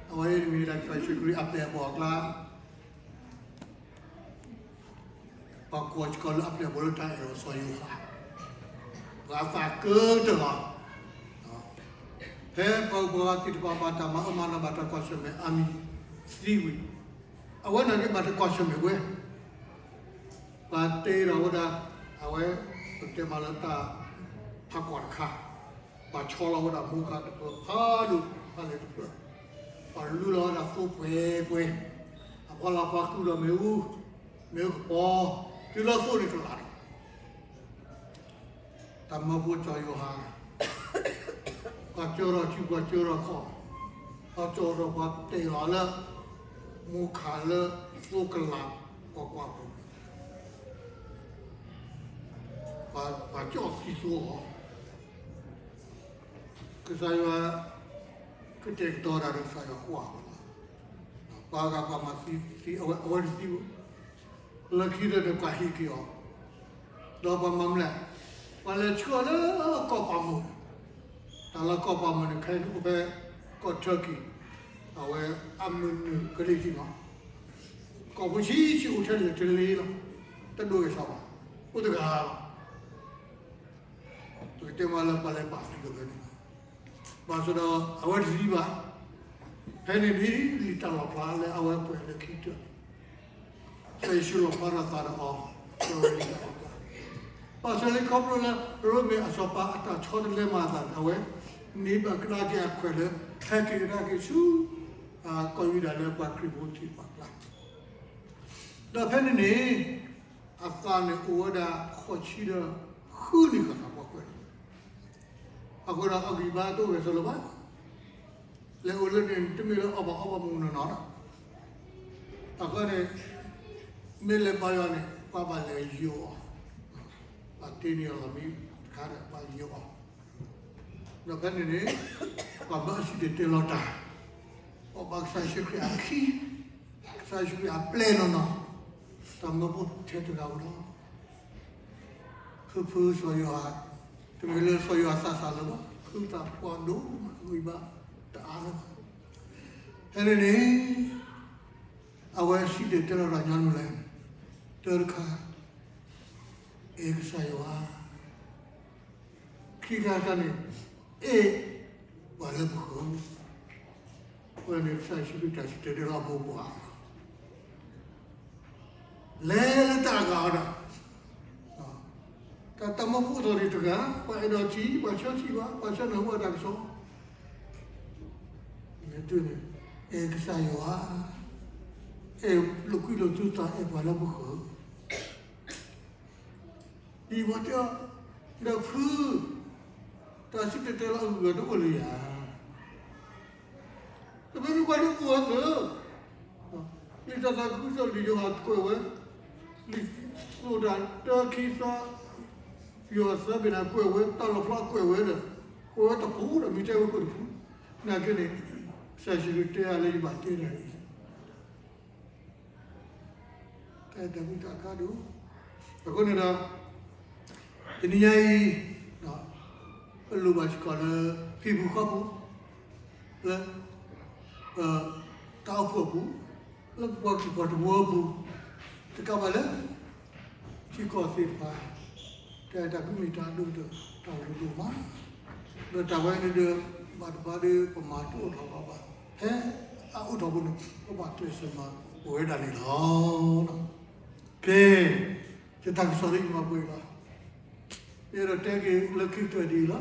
အဝဲအံၤမ့ၢ်ဒၣ်ကစၢ်ယ့ၣ်ၡူးခရံာ်အပျဲၢ်အဘီၣ်အကျါ ပှၤကိးစ့ၢ်ကီးလၢအပျဲၢ်အဘီၣ်လၢတၢ်အဲၣ်အီၤစီၤယိၤဟၣ်, ပှၤသးကၢတၢၢ်လီၤ. ဖဲပှၤဂုၤပှၤဂၤသ့ၣ်တဖၣ်ဘၣ်တၢ်မၤအၢမၤနးဘၣ်တၢ်ကွၢ်ဆၢၣ်မဲာ်အါမံၤသံဝံၤ, အဝဲနာ်က့ဘၣ်တကွၢ်ဆၢၣ်မဲာ်ဝဲ, ပှၤတဲဒီးဝဲဒၣ်, အဝဲ, ပတဲမးလၢတၢ်ဖးကွၢ်တခါ, ပှၤဆီလီၤဝဲဒၣ်မိၢ်ခးတဖျၢၣ်ဖးဒိၣ်ဖးလဲၢ်တဖျၢၣ်, ပှၤလူလီၤဝဲဒၣ်သိပှဲၤပှဲၤ, အပှၤလီၤပှၤကုၢ်ဒီးမ့ၣ်အူ, မ့ၣ်အူကပီၤ, တုၤလၢသိန့ၣ်ကလးဒီး တၢ်မၢဖိစီၤယိၤဟၣ်, ပှၤကၢထီၣ်စုပှၤကၢထီၣ်ခီၣ်, ပှၤကၠီၣ်ထီၣ်ပှၤတဲာ်လီၤလၢ, မိၢ်ခးလၢသိကလး, ပှၤကွၢ်ပူၤ, ပှၤကၠီၣ်သံသိအီၤ, ကစၢ်ယွၤ ကတဲာ်ကတီၤတၢ်ဒီးကစၢ်ယွၤကွၢ်အီၤလီၤ. ပှၤဂၤပှၤမၤသံသံအဝဲ အဝဲတသံဘၣ်. လၢခံတၢ်န့ၣ် ပှၤဟ့ၣ်က့ၤအီၤ, ဒီးပှၤမၤမနုၤလဲၣ်, ပှၤလဲၤဆှၢလၢကီၢ်ပၤမိၢ်န့ၣ်, တၢ်လၢကီၢ်ပၤမိၢ်န့ၣ် ခဲအံၤအိၣ်ဖဲကီၢ် Turkey, အဝဲအမုၢ်နုာ်ကလံၤထံးလီၤ. ကီၢ်ဖိဆံးဆံးအိၣ်ထဲလဲၣ်တလ့လီၤ, တဒိၣ်ကဲၣ်ဆိးဘၣ်, အိၣ်တဂၤလီၤ. ပကတဲမ့ၢ်လၢပှၤလဲၤပာ်သံလီၤဖဲန့ၣ်လီၤ. ဘၣ်ဆၣ်ဒီးအဝဲတသံဘၣ်. ဖဲန့ၣ်န့ၣ် လံာ်တၢ်လီၣ်ဖျါလၢအဝဲကွဲးလၢခံကတၢၢ်န့ၣ်, ကစၢ်ယ့ၣ်ၡူးလီၣ်ဖျါထီၣ်အသးဒီးအီၤ, ဒီးဝဲလံာ်တၢ်လီၣ်ဖျါ, ဘၣ်ဆၣ်လၢခီဖျိလၢ ရိမ့ၤအစီၤပၤအတၢ်ဆီတလဲမၤအသးန့ၣ် အဝဲန့ၢ်ဘၣ်ကဒါက့ၤအခွဲးလၢ ဟဲက့ၤကဒါက့ၤဆူ ကီၢ်ယူဒၤလၢပှၤခရံာ်ဖိသ့ၣ်တဖၣ်အကျါ, ဒီးဖဲန့ၣ်န့ၣ် အသးန့ၣ်အိၣ်ဝဲဒၣ်ဃိးဆံဒီးဃုနံၣ်ဃီ ပှၤကွဲးလီၤ. အဃိဒီးအဂံၢ်ဘါတအိၣ်ဂဲၤဆၢလၢၤဘၣ်. လဲၤအိၣ်လၢန့ၣ် တမ့ၢ်လၢအီၣ်ဘၣ်အီဘၣ်မုၢ်နီၢ်နီၢ်လီၤ. အဃိန့ၣ် မ့ၢ်လဲၤဘါယွၤန့ၣ် ပှၤဘၣ်လဲၤယိးအီၤ, ဘၣ်တ့န့ၢ်အီၤလီၤမံတခါဒီး ပှၤယိးအီၤ, ဒီးဖဲန့ၣ်န့ၣ် ပှၤဘၣ်စံၣ်တဲၤတဲလီၤတၢ်, ပှၤဘၣ်ကစၢ်ယ့ၣ်ၡူးခရံာ်အခံ, ကစၢ်ယ့ၣ်ၡူးခရံာ်အပျဲၢ်နီၢ်နီၢ်, တၢ်မၢဖိထဲတဂၤဧိၤလီၤ. ဖုဖုစီၤယိၤဟၣ်, တမ့ၢ်လၢစီၤယိၤဟၣ်သးစၢ်လၢၤဘၣ်, ဃုသးပှၢ်ဒိၣ်မး ဂံၢ်ဘါတအါလၢၤဘၣ်. ဖဲန့ၣ်န့ၣ် အဝဲစံၣ်တဲၤတဲလီၤတၢ်ညီနုၢ်လဲၣ်, တၢတခါ, အဲၣ်ကစၢ်ယွၤ, ခံခါတခါန့ၣ်, အဲၣ်ပှၤလၢပဃၢၤ, အဃိန့ၣ် ကစၢ်ယ့ၣ်ၡူးခရံာ်တၢ်စံၣ်တဲၤတဲလီၤအဖိပှၤ လဲၤလၢတၢ်အဂၤအီၤဒီး, တၢ်တၢ်မၢဖိအိၣ်ထီၣ်န့ၣ်တဂၤ, ပှၤအဲၣ်ဒိးထံၣ်, ပှၤဆၢထံၣ်ဘၣ်, ပှၤဆၢနၢ်ဟူဘၣ်တၢ်ကစီၣ်, မ့ၢ်တုၤန့ၣ်, အဲၣ်ကစၢ်ယွၤ, အဲၣ်လိာ်ကွံလိာ်သူသး အဲၣ်ပှၤလၢပဃၢၤ ဒ်ပှၤတဲအီၤ, ဒီးဖု, တၢ်စံၣ်တဲၤတဲလီၤအဂုၤအဂၤတအိၣ်လၢၤယၤ, တမ့ၢ်မ့ၢ်ပှၤဒုးအိၣ်ဝဲသ့, လံာ်တၢ်သးခုကစီၣ်လံာ်ယိၤဟၣ်ကွဲးဝဲ, လံာ်သိးတၢ်တၢခံသီ, ယိၤဟၣ်သၢဘ့ၣ်န့ၣ်ကွဲးဝဲ, တၢ်လီၣ်ဖျါကွဲးဝဲဒီး, ကွဲးဝဲတပူၤဒီးမ့ၢ်တဲဝဲကွဲးတပူၤ, နာ်က့န့ၣ်, ကစၢ်ယ့ၣ်ၡူးခရံာ်တဲအါလၢယဘၣ်တဲတၢ်အံၤ တၢ်အဲၣ်တၢ်ကွံတၢ်အကါဒိၣ်, အဃိန့ၣ်ဒီး, တနံၤညါအံၤ, ပလိၣ်ဘၣ်စ့ၢ်ကီးလၢ ဟံၣ်ပူၤဃီပူၤ, လၢ တၢ်အိၣ်ဖှိၣ်အပူၤ, လၢပပှၤကလုာ်ပှၤတဝၢအပူၤ, တကးဘၣ်လၢ ထံကီၢ်သ့ၣ်တဖၣ်, တၢ်အဲၣ်တၢ်ကွံမ့ၢ်တၢ်အဒိၣ်ကတၢၢ် တၢ်အိၣ်ဒိၣ်မး, ဒီးတၢ်ဝဲန့ၣ်ဒီး ဘၣ်တဘၣ်ဒီး ပမၤတအိၣ်ထီၣ်ဘၣ်ဘၣ်, ဖဲအအိၣ်ထီၣ်ပူၤန့ၣ် ပဘၣ်ကျဲးစၢးမၤပဝဲဒၣ်န့ၣ်လီၤ. ကဲ, ယတၢ်ကစီၣ်လၢယမၤပှဲၤလီၤ. ယအဲၣ်ဒိးတဲက့ၤလၢခံကတၢၢ်ဒ်အံၤလီၤ.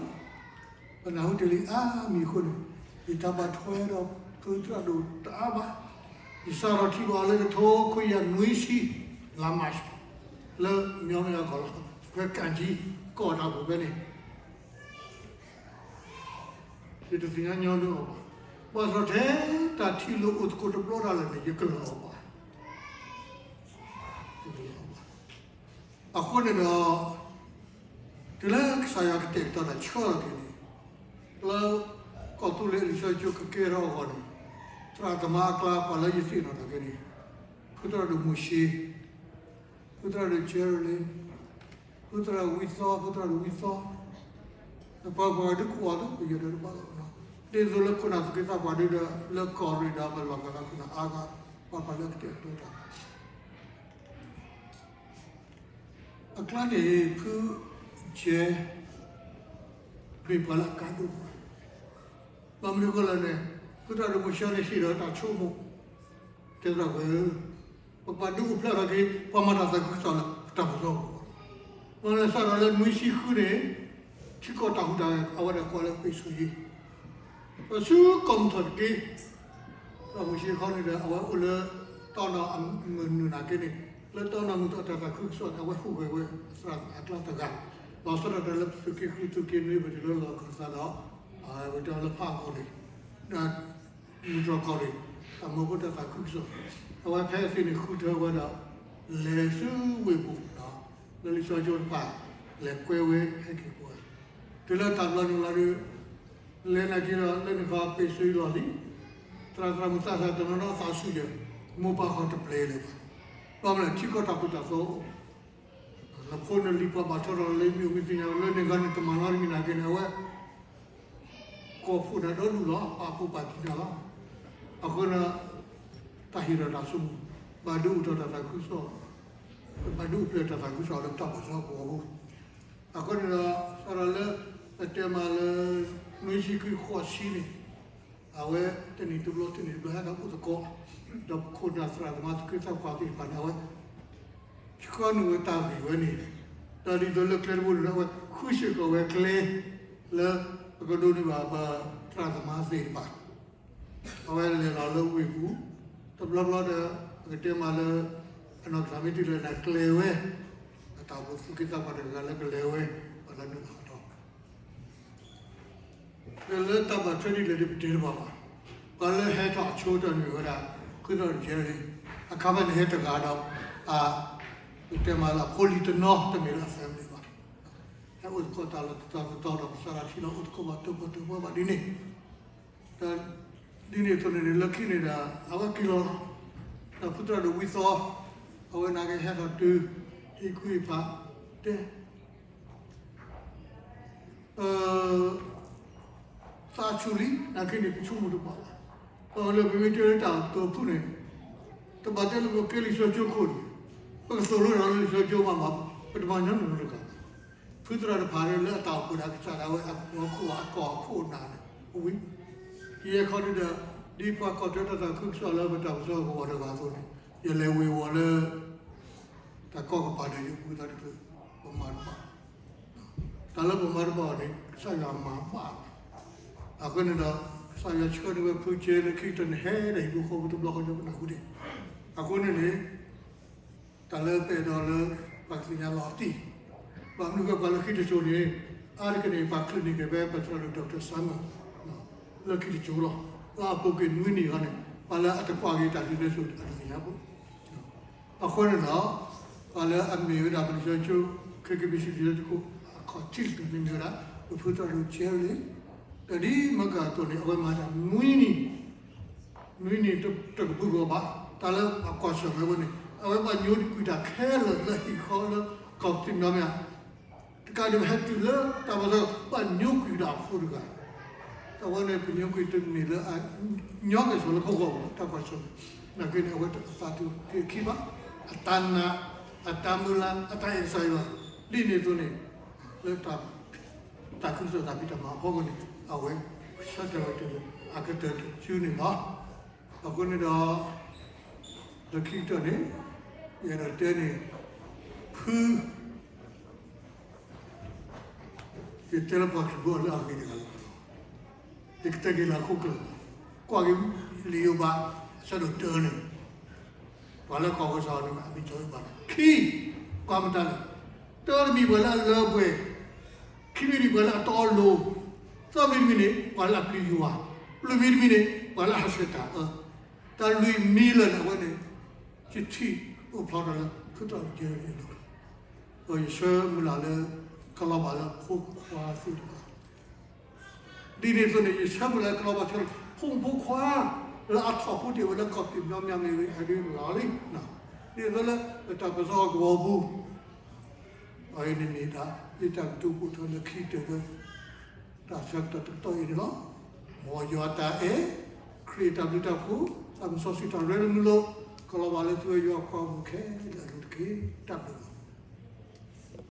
ပနၢ်ဟူတ့ၢ်လံအါမံၤအဃိန့ၣ်, ယတၢ်ဘၣ်ထွဲဒီးဖုသရၣ်ဒိၣ်တအါဘၣ်. ယစးထီၣ်ထံၣ်ဘၣ်အီၤလၢကထိခွံကယၤနွံဆံ လါမး, လၢညီနုၢ်အဂီၢ်လီၤ. ဖဲကၣ်ကၠံကီၢ်တၢ်ပူၤဖဲန့ၣ် ယတသ့ၣ်ညါညီနုၢ်အီၤဘၣ်. ဘၣ်ဆၣ်ထဲတၢ်ထံၣ်လိာ်အိၣ်သကိးတဘျီတၢ်လဲၣ်န့ၣ် ယကလၢာ်အီၤဘၣ်. အဃိန့ၣ်ဒီး, တုၤလၢကစၢ်ယွၤကတဲာ်ကတီၤတၢ်ဆှၢထီၣ်က့ၤန့ၣ်, လၢကီၢ်သူလ့ၤလံာ်စီဆှံကကဲထီၣ်အဂီၢ်န့ၣ်, သရၣ်သမါအကျါပှၤလၢယသ့ၣ်နီၣ်ထီၣ်က့ၤန့ၣ်, ဖုသရၣ်ဒိၣ်မိၤၡ့, ဖုသရၣ်ဒိၣ်ကၠဲရလ့, ဖုသရၣ်ဝံသီ, ဖုသရၣ်ဒိၣ်ဝံသီ, ဒီးပှၤပှၤဒုးကိးအီၤဒီးပယီၤဒီးတဘၣ်လီၤ. ဒ်သိးလၢခိၣ်နၢ်သူၣ်က့သးပှၢ်ဒုးဒီး လၢကီၢ်ရ့ၣ်ဒီးပလီၢ်ကလၢခိၣ်နၢ်အါဂၤ, ပှၤပှၤလၢကတဲာ်ကတီၤတၢ် အကျါန့ၣ် ဖုကၠဲ မ့ၢ်ပှၤလၢအကါဒိၣ်မး, ဘၣ်မနုၤအဃိလဲၣ်န့ၣ်, ဖုသရၣ်ဒိၣ်မိၤၡ့န့ၣ်ဟ့ၣ်ဒီးတၢ်ဆိကမိၣ်, တဲသရၣ်ဝဲဧၢ, ပပှၤဒုးအိၣ်ဖျဲၣ်ထီၣ်က့ၤ ပှၤမၤတၢ်သးခုကစီၣ်လၢပတၢ်ပစီအပူၤ, မ့ၢ်လၢစးထီၣ်လၢနွံဆံဃုန့ၣ်, ထံကီၢ်တၢ်ဟူးတၢ်ဂဲၤ အဝဲဒၣ်ကိးလၢပ့ၣ်ဆိယ့ ဒီးဆူကီၢ်မုၢ်ထီၣ်တက့ၢ်, သရၣ်မိၤၡ့ခီန့ၣ်ဒီး အဝဲအိၣ်လၢတၢ်နီၢ်အမုၢ်နုာ်နာ်က့န့ၣ်, လၢတၢ်နီၢ်မုၢ်ထီၣ်တၢ်သးခုကစီၣ်န့ၣ် အဝဲဟူးဂဲၤဝဲသရၣ်အကျါတဂၤ, ဒီးစးထီၣ်တၢ်လၢသုးက့ဃု သုးက့နွံ ပတုၤလၢလီၢ်ခၢၣ်သးဒီး, ပတုၤလၢဖးအီၤန့ၣ်, ဒီး မုၢ်တြီၢ်ကီၢ်ရ့ၣ်, တၢ်မၢဖိတၢ်သးခုကစီၣ်, အဝဲဖဲအသ့ၣ်န့ၣ်ဃုထၢဝဲဒီး, လဲၤဆူဝ့ၢ်ပူၤ, လၢလံာ်စီဆှံတဖၣ်, လဲၤကွဲဝဲဟဲက့ၤပှၤ, တုၤလၢတၢ်ဘျီန့ၣ်လီၤဒီး, လဲၤနာ်က့ဒီး လၢန့ၣ်ခီပ့းစ့လီၤလံ, သရၣ်သရၣ်မုၣ်သးစၢ်တနီၤနီၤသးဆူၣ်ယဲၢ်, မိၢ်ပၢ်ဃီတပျဲလၢၤဘၣ်. ဘၣ်မနုၤလဲၣ် ထံကီၢ်တၢ်ဃူတၢ်ဖိးအိၣ်, နဖိနလံၤပှၤဘၣ်ထီထီၣ်လၢမ့ၢ်ဝံသ့ၣ်ညါ လၢန့ၣ်ခီန့ၣ် တမၤနီတမံၤနာ်က့န့ၣ် အဝဲ ကိးဖှိၣ်နၤဒီဒူၣ်လီၤ, ပာ်ဖှိၣ်ပာ်တံၢ်နၤလီၤ. အဃိန့ၣ် တၢ်ဟ့ၣ်ထီၣ်တၢ်ဆိကမိၣ်, ဘၣ်ဒုးအိၣ်ထီၣ်တၢ်သးခုကစီၣ်, ဘၣ်ဒုးအိၣ်ဖျဲၣ်တၢ်သးခုကစီၣ်လၢတၢ်ပၢၢ်ဆၢကဝီၤပူၤ. အဃိန့ၣ်ဒီး စးထီၣ်လၢ ပတဲမးလၢ နွံဆံခွံဃိးဆံန့ၣ် အဝဲတနံၣ်တဘျီတနံၣ်တဘျီဟဲထီၣ်အိၣ်သကိး, ဒီးပခိၣ်နၢ်သရၣ်သမါသူၣ်က့သးပှၢ်သ့ၣ်တဖၣ်န့ၣ် အဝဲ ဆှၢနုာ်ဝဲတၢ်ဂ့ၢ်ဝဲန့ၣ်, ဒီးဒ်သိးလၢကျဲတဘိန့ၣ်ဒီး အဝဲဃုစ့ၢ်ကီးဝဲကျဲ လၢပကဒိးန့ၢ်ဘၣ်ပသရၣ်သမါသ့ၣ်တဖၣ်, အဝဲလဲၤလီၤလၢဝ့ၢ်ပူၤ, တဘျီဘျီဒီး ပကတဲမးလၢ အနီၢ်ကစၢ်မ့ၢ်တုၤလၢနၤကျဲၤဝဲ, အတၢ်အိၣ်ဖှိၣ်သူၣ်က့သးပှၢ်တဂၤလၢကလဲၤဝဲ, ပှၤလၢနုာ်လီၤဟးထီၣ် လၢတၢ်ဘၣ်ထွဲဒ်လဲၣ်ဒီးပတဲတဘၣ်ဘၣ်. ပှၤလၢဟဲထီၣ်အဆိတၢ်န့ၣ်မ့ၢ်ဝဲဒၣ် ဖုသရၣ်ဒိၣ်ကဲလံ, အခါဖဲန့ၣ်ဟဲတဂၤဒီး အ ပတဲမးလၢအဖိလံၤတနီၤ တမ့ၢ်လၢအ family ဘၣ်. ဟဲအိၣ်သကိးတၢ်လီၢ်တတီၤတတီၤဒီး ပစးထီၣ်ထံလီၤအိၣ်သကိးဘၣ်တပှၢ်တပှၢ်ဘၣ်ဒ်န့ၣ်, ဒ်န့ၣ်အသိးန့ၣ်န့ၣ် လၢခံန့ၣ်ဒီး အဝဲက့ၤလီၤ, ဒီးဖုသရၣ်ဒိၣ်ဝံသီ အဝဲနာ်က့ဟဲထီၣ်တုၤ ဟ့ၣ်ကူၣ်ဟ့ၣ်ဖး တဲ သးဆူၣ်လံ နာ်က့န့ၣ် ပဆိကမိၣ်တဘၣ်ဘၣ်. ပလၢပမ့ၢ်တဲလၢတၢ်တိာ်ဖုၣ်န့ၣ် တဘၣ်တဲလၢပကဲလံာ်စီဆှံကၠိခိၣ်န့ၣ်, ပကသိၣ်လိတၢ်လၢလံာ်စီဆှံကၠိမးမး, ပတမၤညီနုၢ်တဂၤဘၣ်. ဖုသရၣ်တဖၣ်လၢအတၢ်အိၣ်ဖှိၣ်ဒီးကစၢ်ဒၣ်ဝဲအကီၢ်ခိၣ်အကီၢ်ခိၣ်နၢ်န့ၣ် အဝံၤ ယဲခီဒုဒီး ဒ်ပှၤကီၢ်တၢ်သးခုကစီၣ်လၢပတၢ်ပစီကဝီၤတဂၤအသိးန့ၣ် ယလဲၤဝ့ၤဝီၤလၢ တၢ်ကီၢ်ကပၤဒီးယပူၤသးတဖျၢၣ် ပမၤတဘၣ် တၢ်လၢပမၤတဘၣ်အီၤန့ၣ် ကစၢ်ယွၤမၤဘၣ်လီၤ. အဃိန့ၣ်ဒီး ကစၢ်ယွၤဆှၢန့ၢ်ဝဲဖုကဲလၢခံကတၢၢ်န့ၣ် ဟဲဒီးဟံၣ်ဖိဃီဖိတဘျီဃီဒီးပနၢ်ဟူဒံး. အဃိန့ၣ်န့ၣ် တၢ်လၢပအဲၣ်ဒိးလၢ ပှၤကသ့ၣ်ညါလီၤတံၢ်, ဘၣ်မနုၤဃိပှၤလၢခံတစိၤန့ၣ် အါတက့ၢ်န့ၣ် ပှၤချုးန့ၢ်က့ၤဖဲပသရၣ်ဒိၣ် Doctor Simon လၢခံတစိၤလီၤ. လၢအပူၤကွံာ်နွံနံၣ်အဂီၢ်န့ၣ် ပှၤလၢအတကွၢ်က့ၤတၢ်ဒ်န့ၣ်အသိးအတသ့ၣ်ညါဘၣ်. အဃိန့ၣ်ဒီး ပှၤလၢအမ့ၢ်ဝဲဒၣ်ပလံာ်စီဆှံကၠိ ခ့က့ဘံၣ်စံၣ် လံာ်စီဆှံကၠိခိၣ် အခီၣ်ထံးတဖျၢၣ်န့ၣ်မ့ၢ်ဝဲဒၣ် ပဖုသရၣ်ဒိၣ်ကဲလံ, ဒီးဒ်မၢကၤအသိးန့ၣ် အဝဲမၤတၢ်နွံနံၣ်, နွံနံၣ်တကဘုကီးဘၣ်, တၢ်လၢအကွၢ်ဆၢၣ်မဲာ်ဝဲန့ၣ် အဝဲဘၣ်ညိကွံာ်တၢ်ခဲလၢာ်လၢဟံၣ်ဃီလၢ ကီၢ်ပသံၣ်မီမ့ၢ် တကးဒံးဘၣ်ဟဲတုၤလၢတၢ်ဘၣ်သး ဘၣ်ညိကွံာ်ဒၣ်အဖိတဂၤ, တၢ်ဝဲန့ၣ် ပညိကွံာ်တမ့ၢ်လၢအညီက့ၤဆိးလၢပဂီၢ်ဘၣ် တၢ်ကွၢ်ဆၢၣ်မဲာ်, နာ်က့န့ၣ် အဝဲတသးတုၤက့ၤခံဘၣ်, အတၢ်နာ်, အတၢ်မုၢ်လၢ်, အတၢ်အဲၣ်ကစၢ်ယွၤ, ဒ်န့ၣ်အသိးန့ၣ် လၢတၢ် တၢ်ခုကစီၣ်တၢ်ဖံးတၢ်မၤအဖီခိၣ်န့ၣ် အဝဲဆၢတဲာ်ဝဲတဲလၢ အကတၢၢ်တစုန့ၣ်လီၤ. အဃိန့ၣ်ဒီး လၢခံကတၢၢ်န့ၣ် ယအဲၣ်ဒိးတဲန့ၣ် ဖု ယတဲလၢပှၤခရံာ်ဖိလၢအဂ့ၤတဂၤလီၤ. ယကတဲက့ၤလၢအခိၣ်ကျၢၢ်, ကွၢ်က့ၤလံာ်ယိၤဘး အဆၢဒိၣ်တၢန့ၣ် ပှၤလၢကီၢ်ကစၢ်န့ၣ် အမံၤစီၤယိၤဘးန့ၣ် ခံ, ပှၤမတၤလဲၣ်, တၢတမံၤပှၤလၢအလၢပှဲၤ, ခံမံၤတမံၤပှၤလၢအတီအလိၤ, သၢမံၤတမံၤန့ၣ် ပှၤလၢအပျံၤယွၤ, လွံၢ်မံၤတမံၤန့ၣ် ပှၤလၢအဟးဆှဲးတၢ်အၢ, တၢ်လွံၢ်မံၤလၢာ်န့ၣ် အဝဲန့ၣ် ယထံၣ်အိၣ်ဖျါထီၣ်လၢ ဖုသရၣ်ဒိၣ်ကဲလံအလိၤ, ဒီးယဆၢမုၢ်လၢ်လၢ ကလီၤဘၣ်လၢဖိခွါသ့ၣ်တဖၣ် ဒ်န့ၣ်အသိးန့ၣ် ယဆၢမုၢ်လၢ်ကလီၤဘၣ်ဆၢလၢ ဖိမုၣ်ဖိခွါ လၢအထီၣ်ဖိတ့ၢ်ဝဲလၢကီၢ်ပံၤနီၣ်မၠၣ်မ့ၢ်ဂ့ၤ အဒုးလီၤလံ, ဒ်သိးလၢ ပတၢ်ပစီကဝီၤပူၤ အအံၤန့ၣ်မ့ၢ်ဒၣ် ယတၢ်ကတိၤပိာ်ထွဲလၢခံကတၢၢ်လၢ တၢ်ဆၢကတီၢ်တကတီၢ်အံၤန့ၣ်လီၤ. မ်ယွၤအတၢ်အဲၣ်, ခရံာ်အတၢ်ဘျုးတၢ်ဖှိၣ်, သးစီဆှံတၢ်ရ့လိာ်မုာ်လိာ် ကလီၤဘၣ်လၢသုဝဲယွၤအဖိမုၣ်ခဲလၢာ်အလိၤတက့ၢ်. တၢ်ဘျုးလီၤ.